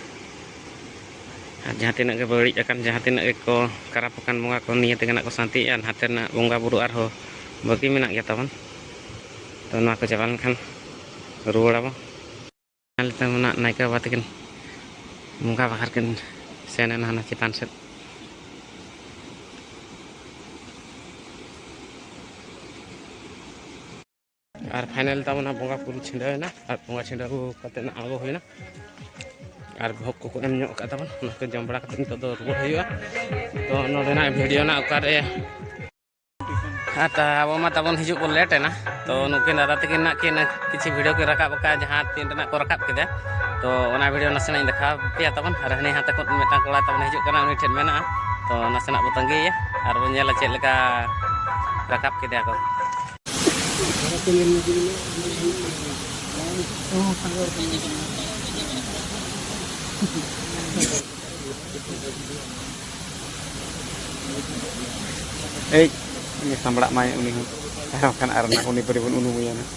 ᱟᱨ ᱡᱟᱦᱟᱸ ᱛᱤᱱᱟᱹᱜ ᱜᱮ ᱵᱟᱹᱲᱤᱡ ᱟᱠᱟᱱ, ᱡᱟᱦᱟᱸ ᱛᱤᱱᱟᱹᱜ ᱜᱮᱠᱚ ᱠᱷᱟᱨᱟᱯ ᱟᱠᱟᱱ ᱵᱚᱸᱜᱟ ᱠᱚ, ᱱᱤᱭᱟᱹ ᱛᱮᱜᱮ ᱱᱟᱜ ᱠᱚ ᱥᱟᱱᱛᱤᱜᱼᱟ᱾ ᱱᱟᱛᱮ ᱨᱮᱱᱟᱜ ᱵᱚᱸᱜᱟ ᱵᱩᱨᱩ ᱟᱨᱦᱚᱸ ᱵᱟᱹᱠᱤ ᱢᱮᱱᱟᱜ ᱜᱮᱭᱟ ᱛᱟᱵᱚᱱ᱾ ᱛᱚ ᱱᱚᱣᱟ ᱠᱚ ᱪᱟᱵᱟ ᱞᱮᱱᱠᱷᱟᱱ ᱨᱩᱣᱟᱹᱲ ᱟᱵᱚ᱾ ᱟᱞᱮ ᱛᱟᱵᱚᱱᱟᱜ ᱱᱟᱭᱠᱮ ᱵᱟᱵᱟ ᱛᱟᱹᱠᱤᱱ ᱵᱚᱸᱜᱟ ᱵᱟᱠᱷᱟᱨ ᱠᱤᱱ ᱥᱮᱱ ᱮᱱᱟ ᱦᱟᱱᱟ ᱪᱮᱛᱟᱱ ᱥᱮᱫ᱾ ᱟᱨ ᱯᱷᱟᱭᱱᱟᱞ ᱛᱟᱵᱚᱱ ᱦᱟᱸᱜ ᱵᱚᱸᱜᱟ ᱵᱩᱨᱩ ᱪᱷᱤᱰᱟᱹᱣ ᱮᱱᱟ, ᱟᱨ ᱵᱚᱸᱜᱟ ᱪᱷᱤᱰᱟᱹᱣ ᱠᱟᱛᱮ ᱱᱟᱜ ᱟᱬᱜᱚ ᱦᱩᱭᱱᱟ᱾ ᱟᱨ ᱵᱷᱳᱜᱽ ᱠᱚᱠᱚ ᱮᱢ ᱧᱚᱜ ᱟᱠᱟᱫ ᱛᱟᱵᱚᱱ, ᱚᱱᱟ ᱠᱚ ᱡᱚᱢ ᱵᱟᱲᱟ ᱠᱟᱛᱮ ᱱᱤᱛᱚᱜ ᱫᱚ ᱨᱩᱣᱟᱹᱲ ᱦᱩᱭᱩᱜᱼᱟ᱾ ᱛᱚ ᱱᱚᱰᱮᱱᱟᱜ ᱵᱷᱤᱰᱤᱭᱳ ᱱᱟᱜ ᱚᱠᱟᱨᱮ, ᱟᱨ ᱛᱟ-, ᱟᱵᱚ ᱢᱟ ᱛᱟᱵᱚᱱ ᱦᱤᱡᱩᱜ ᱠᱚ ᱞᱮᱴ ᱮᱱᱟ᱾ ᱛᱚ ᱱᱩᱠᱤᱱ ᱫᱟᱫᱟ ᱛᱟᱹᱠᱤᱱ ᱱᱟᱜ ᱠᱤᱱ ᱠᱤᱪᱷᱩ ᱵᱷᱤᱰᱤᱭᱳ ᱠᱤᱱ ᱨᱟᱠᱟᱵ ᱟᱠᱟᱫᱼᱟ, ᱡᱟᱦᱟᱸ ᱛᱤᱱ ᱨᱮᱱᱟᱜ ᱠᱚ ᱨᱟᱠᱟᱵ ᱠᱮᱫᱟ᱾ ᱛᱚ ᱚᱱᱟ ᱵᱷᱤᱰᱤᱭᱳ ᱱᱟᱥᱮᱱᱟᱜ ᱤᱧ ᱫᱮᱠᱷᱟᱣ ᱯᱮᱭᱟ ᱛᱟᱵᱚᱱ᱾ ᱟᱨ ᱦᱟᱹᱱᱤ ᱦᱟᱱᱛᱮ ᱠᱷᱚᱱ ᱢᱤᱫᱴᱟᱝ ᱠᱚᱲᱟ ᱛᱟᱵᱚᱱ ᱦᱤᱡᱩᱜ ᱠᱟᱱᱟ, ᱩᱱᱤ ᱴᱷᱮᱱ ᱢᱮᱱᱟᱜᱼᱟ᱾ ᱛᱚ ᱱᱟᱥᱮᱱᱟᱜ ᱵᱚ ᱛᱟᱺᱜᱤᱭᱮᱭᱟ ᱟᱨ ᱵᱚᱱ ᱧᱮᱞᱟ ᱪᱮᱫ ᱞᱮᱠᱟ ᱨᱟᱠᱟᱵ ᱠᱮᱫᱮᱭᱟ ᱠᱚ᱾ ᱮᱭ, ᱩᱱᱤ ᱥᱟᱢᱵᱲᱟᱜ ᱢᱟᱭ ᱩᱱᱤ ᱦᱚᱸ, ᱟᱨ ᱵᱟᱠᱷᱟᱱ ᱟᱨ ᱱᱟᱜ ᱩᱱᱤ ᱯᱟᱹᱨᱤ ᱵᱚᱱ ᱩᱱᱩᱢᱮᱭᱟ ᱱᱟᱜ᱾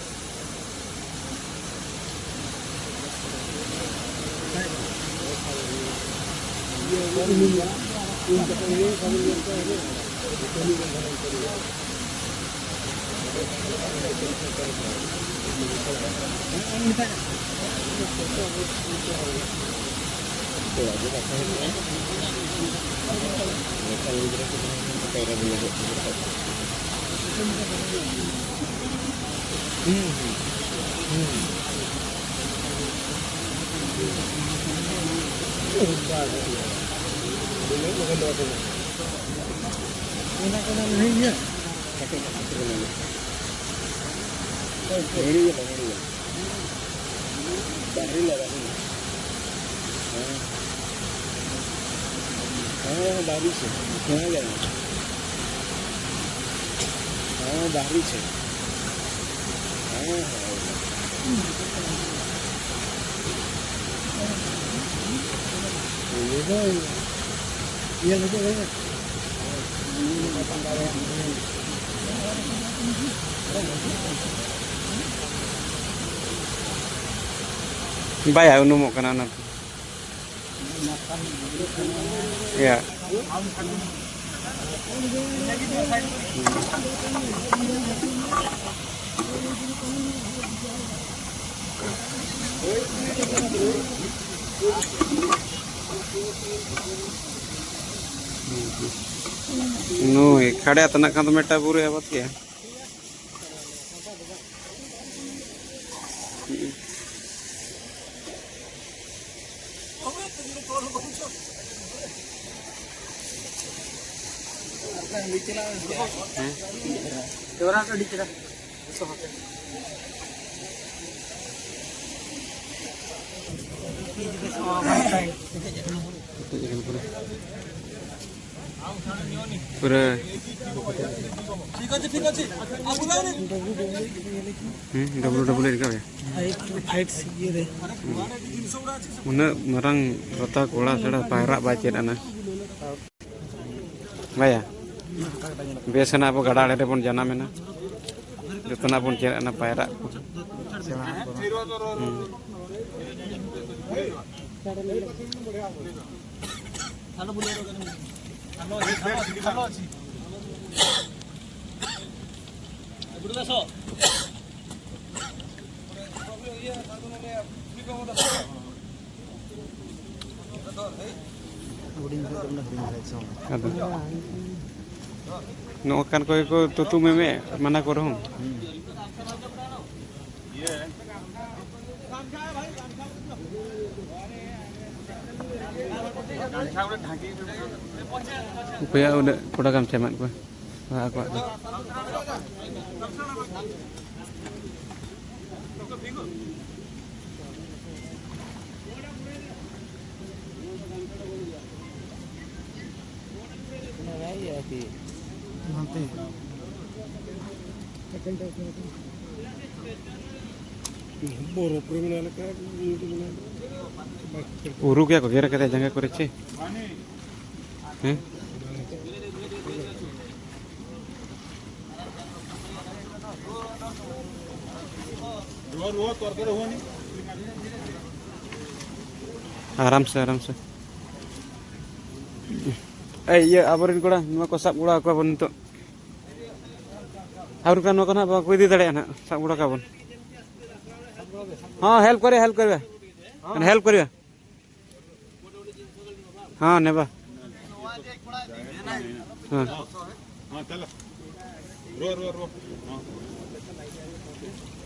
ᱵᱟᱦᱨᱤ ᱞᱟᱜᱟ ᱦᱩᱭ᱾ ᱦᱮᱸ᱾ ᱦᱮᱸ, ᱵᱟᱦᱨᱤ ᱥᱮ᱾ ᱦᱮᱸ, ᱞᱟᱜᱟ᱾ ᱦᱮᱸ, ᱵᱟᱦᱨᱤ ᱥᱮ᱾ ᱦᱮᱸ, ᱦᱮᱸ᱾ ᱤᱭᱟᱹ ᱫᱚ ᱧᱮᱞ ᱦᱤᱡᱩᱜ ᱦᱩᱭᱩᱜᱼᱟ᱾ ᱵᱟᱭ ᱩᱱᱩᱢᱚᱜ ᱠᱟᱱᱟ ᱚᱱᱟᱛᱮ᱾ ᱭᱟ᱾ ᱱᱩᱭ ᱠᱷᱟᱲᱭᱟ ᱛᱟᱱᱟᱜ ᱠᱷᱟᱱ ᱫᱚ ᱢᱤᱫᱴᱟᱝ ᱵᱩᱨᱩᱭ ᱟᱵᱟᱫ ᱠᱮᱭᱟ᱾ ᱯᱩᱨᱟᱹ᱾ ᱦᱩᱸ, ᱰᱟᱵᱞᱩ ᱰᱟᱵᱞᱭᱩ ᱞᱮᱠᱟ ᱜᱮ᱾ ᱯᱷᱟᱭᱤᱴ, ᱯᱷᱟᱭᱤᱴ ᱤᱭᱟᱹ ᱨᱮ᱾ ᱩᱱᱟᱹᱜ ᱢᱟᱨᱟᱝ ᱨᱚᱛᱟ ᱠᱚᱲᱟ ᱪᱷᱟᱲᱟ ᱯᱟᱭᱨᱟᱜ ᱵᱟᱭ ᱪᱮᱫ ᱟᱱᱟ᱾ ᱵᱟᱭᱟ, ᱵᱮᱥ ᱮᱱᱟ ᱟᱵᱚ ᱜᱟᱰᱟ ᱟᱲᱮ ᱨᱮᱵᱚᱱ ᱡᱟᱱᱟᱢ ᱮᱱᱟ᱾ ᱡᱚᱛᱚᱱᱟᱜ ᱵᱚᱱ ᱪᱮᱫ ᱮᱱᱟ ᱯᱟᱭᱨᱟᱜ ᱠᱚ᱾ ᱦᱩᱸ᱾ ᱦᱩᱰᱤᱧ ᱠᱷᱚᱡ ᱫᱚ ᱢᱟᱱᱮ ᱦᱩᱰᱤᱧ ᱫᱷᱟᱨᱟ ᱤᱪᱪᱷᱟᱹ ᱢᱮᱱᱟᱜᱼᱟ᱾ ᱟᱫᱚ ᱱᱚᱜᱼᱚ ᱠᱟᱱ ᱠᱚᱜᱮ ᱠᱚ ᱛᱩᱛᱩ ᱢᱮᱢᱮ ᱢᱟᱱᱟ ᱠᱚ ᱨᱮᱦᱚᱸ᱾ ᱦᱩᱸ᱾ ᱚᱠᱚᱭᱟᱜ ᱩᱱᱟᱹᱜ ᱠᱚᱲᱟ ᱜᱟᱢᱪᱷᱟ ᱮᱢᱟᱫ ᱠᱚᱣᱟ? ᱟᱠᱚᱣᱟᱜ ᱫᱚ᱾ ᱦᱟᱱᱛᱮ᱾ ᱵᱚᱨᱚᱯ ᱨᱮ ᱢᱮᱱᱟᱜ ᱞᱮᱠᱟ᱾ ᱩᱨᱩ ᱜᱮᱭᱟ ᱠᱚ, ᱜᱮᱨ ᱠᱟᱫᱟ ᱡᱟᱸᱜᱟ ᱠᱚᱨᱮ ᱪᱮ? ᱦᱮᱸ? ᱟᱨᱟᱢ ᱥᱮ, ᱟᱨᱟᱢ ᱥᱮ᱾ ᱮᱭ, ᱤᱭᱟᱹ, ᱟᱵᱚᱨᱮᱱ ᱠᱚᱲᱟ, ᱱᱚᱣᱟ ᱠᱚ ᱥᱟᱵ ᱜᱚᱲᱚ ᱟᱠᱚᱣᱟ ᱵᱚᱱ ᱱᱤᱛᱚᱜ᱾ ᱟᱨ ᱚᱱᱠᱟ ᱱᱚᱣᱟ ᱠᱚ ᱱᱟᱦᱟᱜ ᱵᱟᱠᱚ ᱤᱫᱤ ᱫᱟᱲᱮᱭᱟᱜᱼᱟ ᱱᱟᱦᱟᱜ, ᱥᱟᱵ ᱜᱚᱲᱚ ᱠᱟᱵᱚᱱ᱾ ᱦᱚᱸ, help ᱠᱚᱨᱮ, help ᱠᱚᱨᱮ᱾ ᱦᱮᱸ, help ᱠᱚᱨᱮ᱾ ᱦᱮᱸ, ᱱᱮᱵᱟ᱾ ᱦᱮᱸ᱾ ᱦᱮᱸ, ᱪᱟᱞᱟᱜ᱾ ᱨᱩᱣᱟᱹ, ᱨᱩᱣᱟᱹ, ᱨᱩᱣᱟᱹ᱾ ᱦᱮᱸ᱾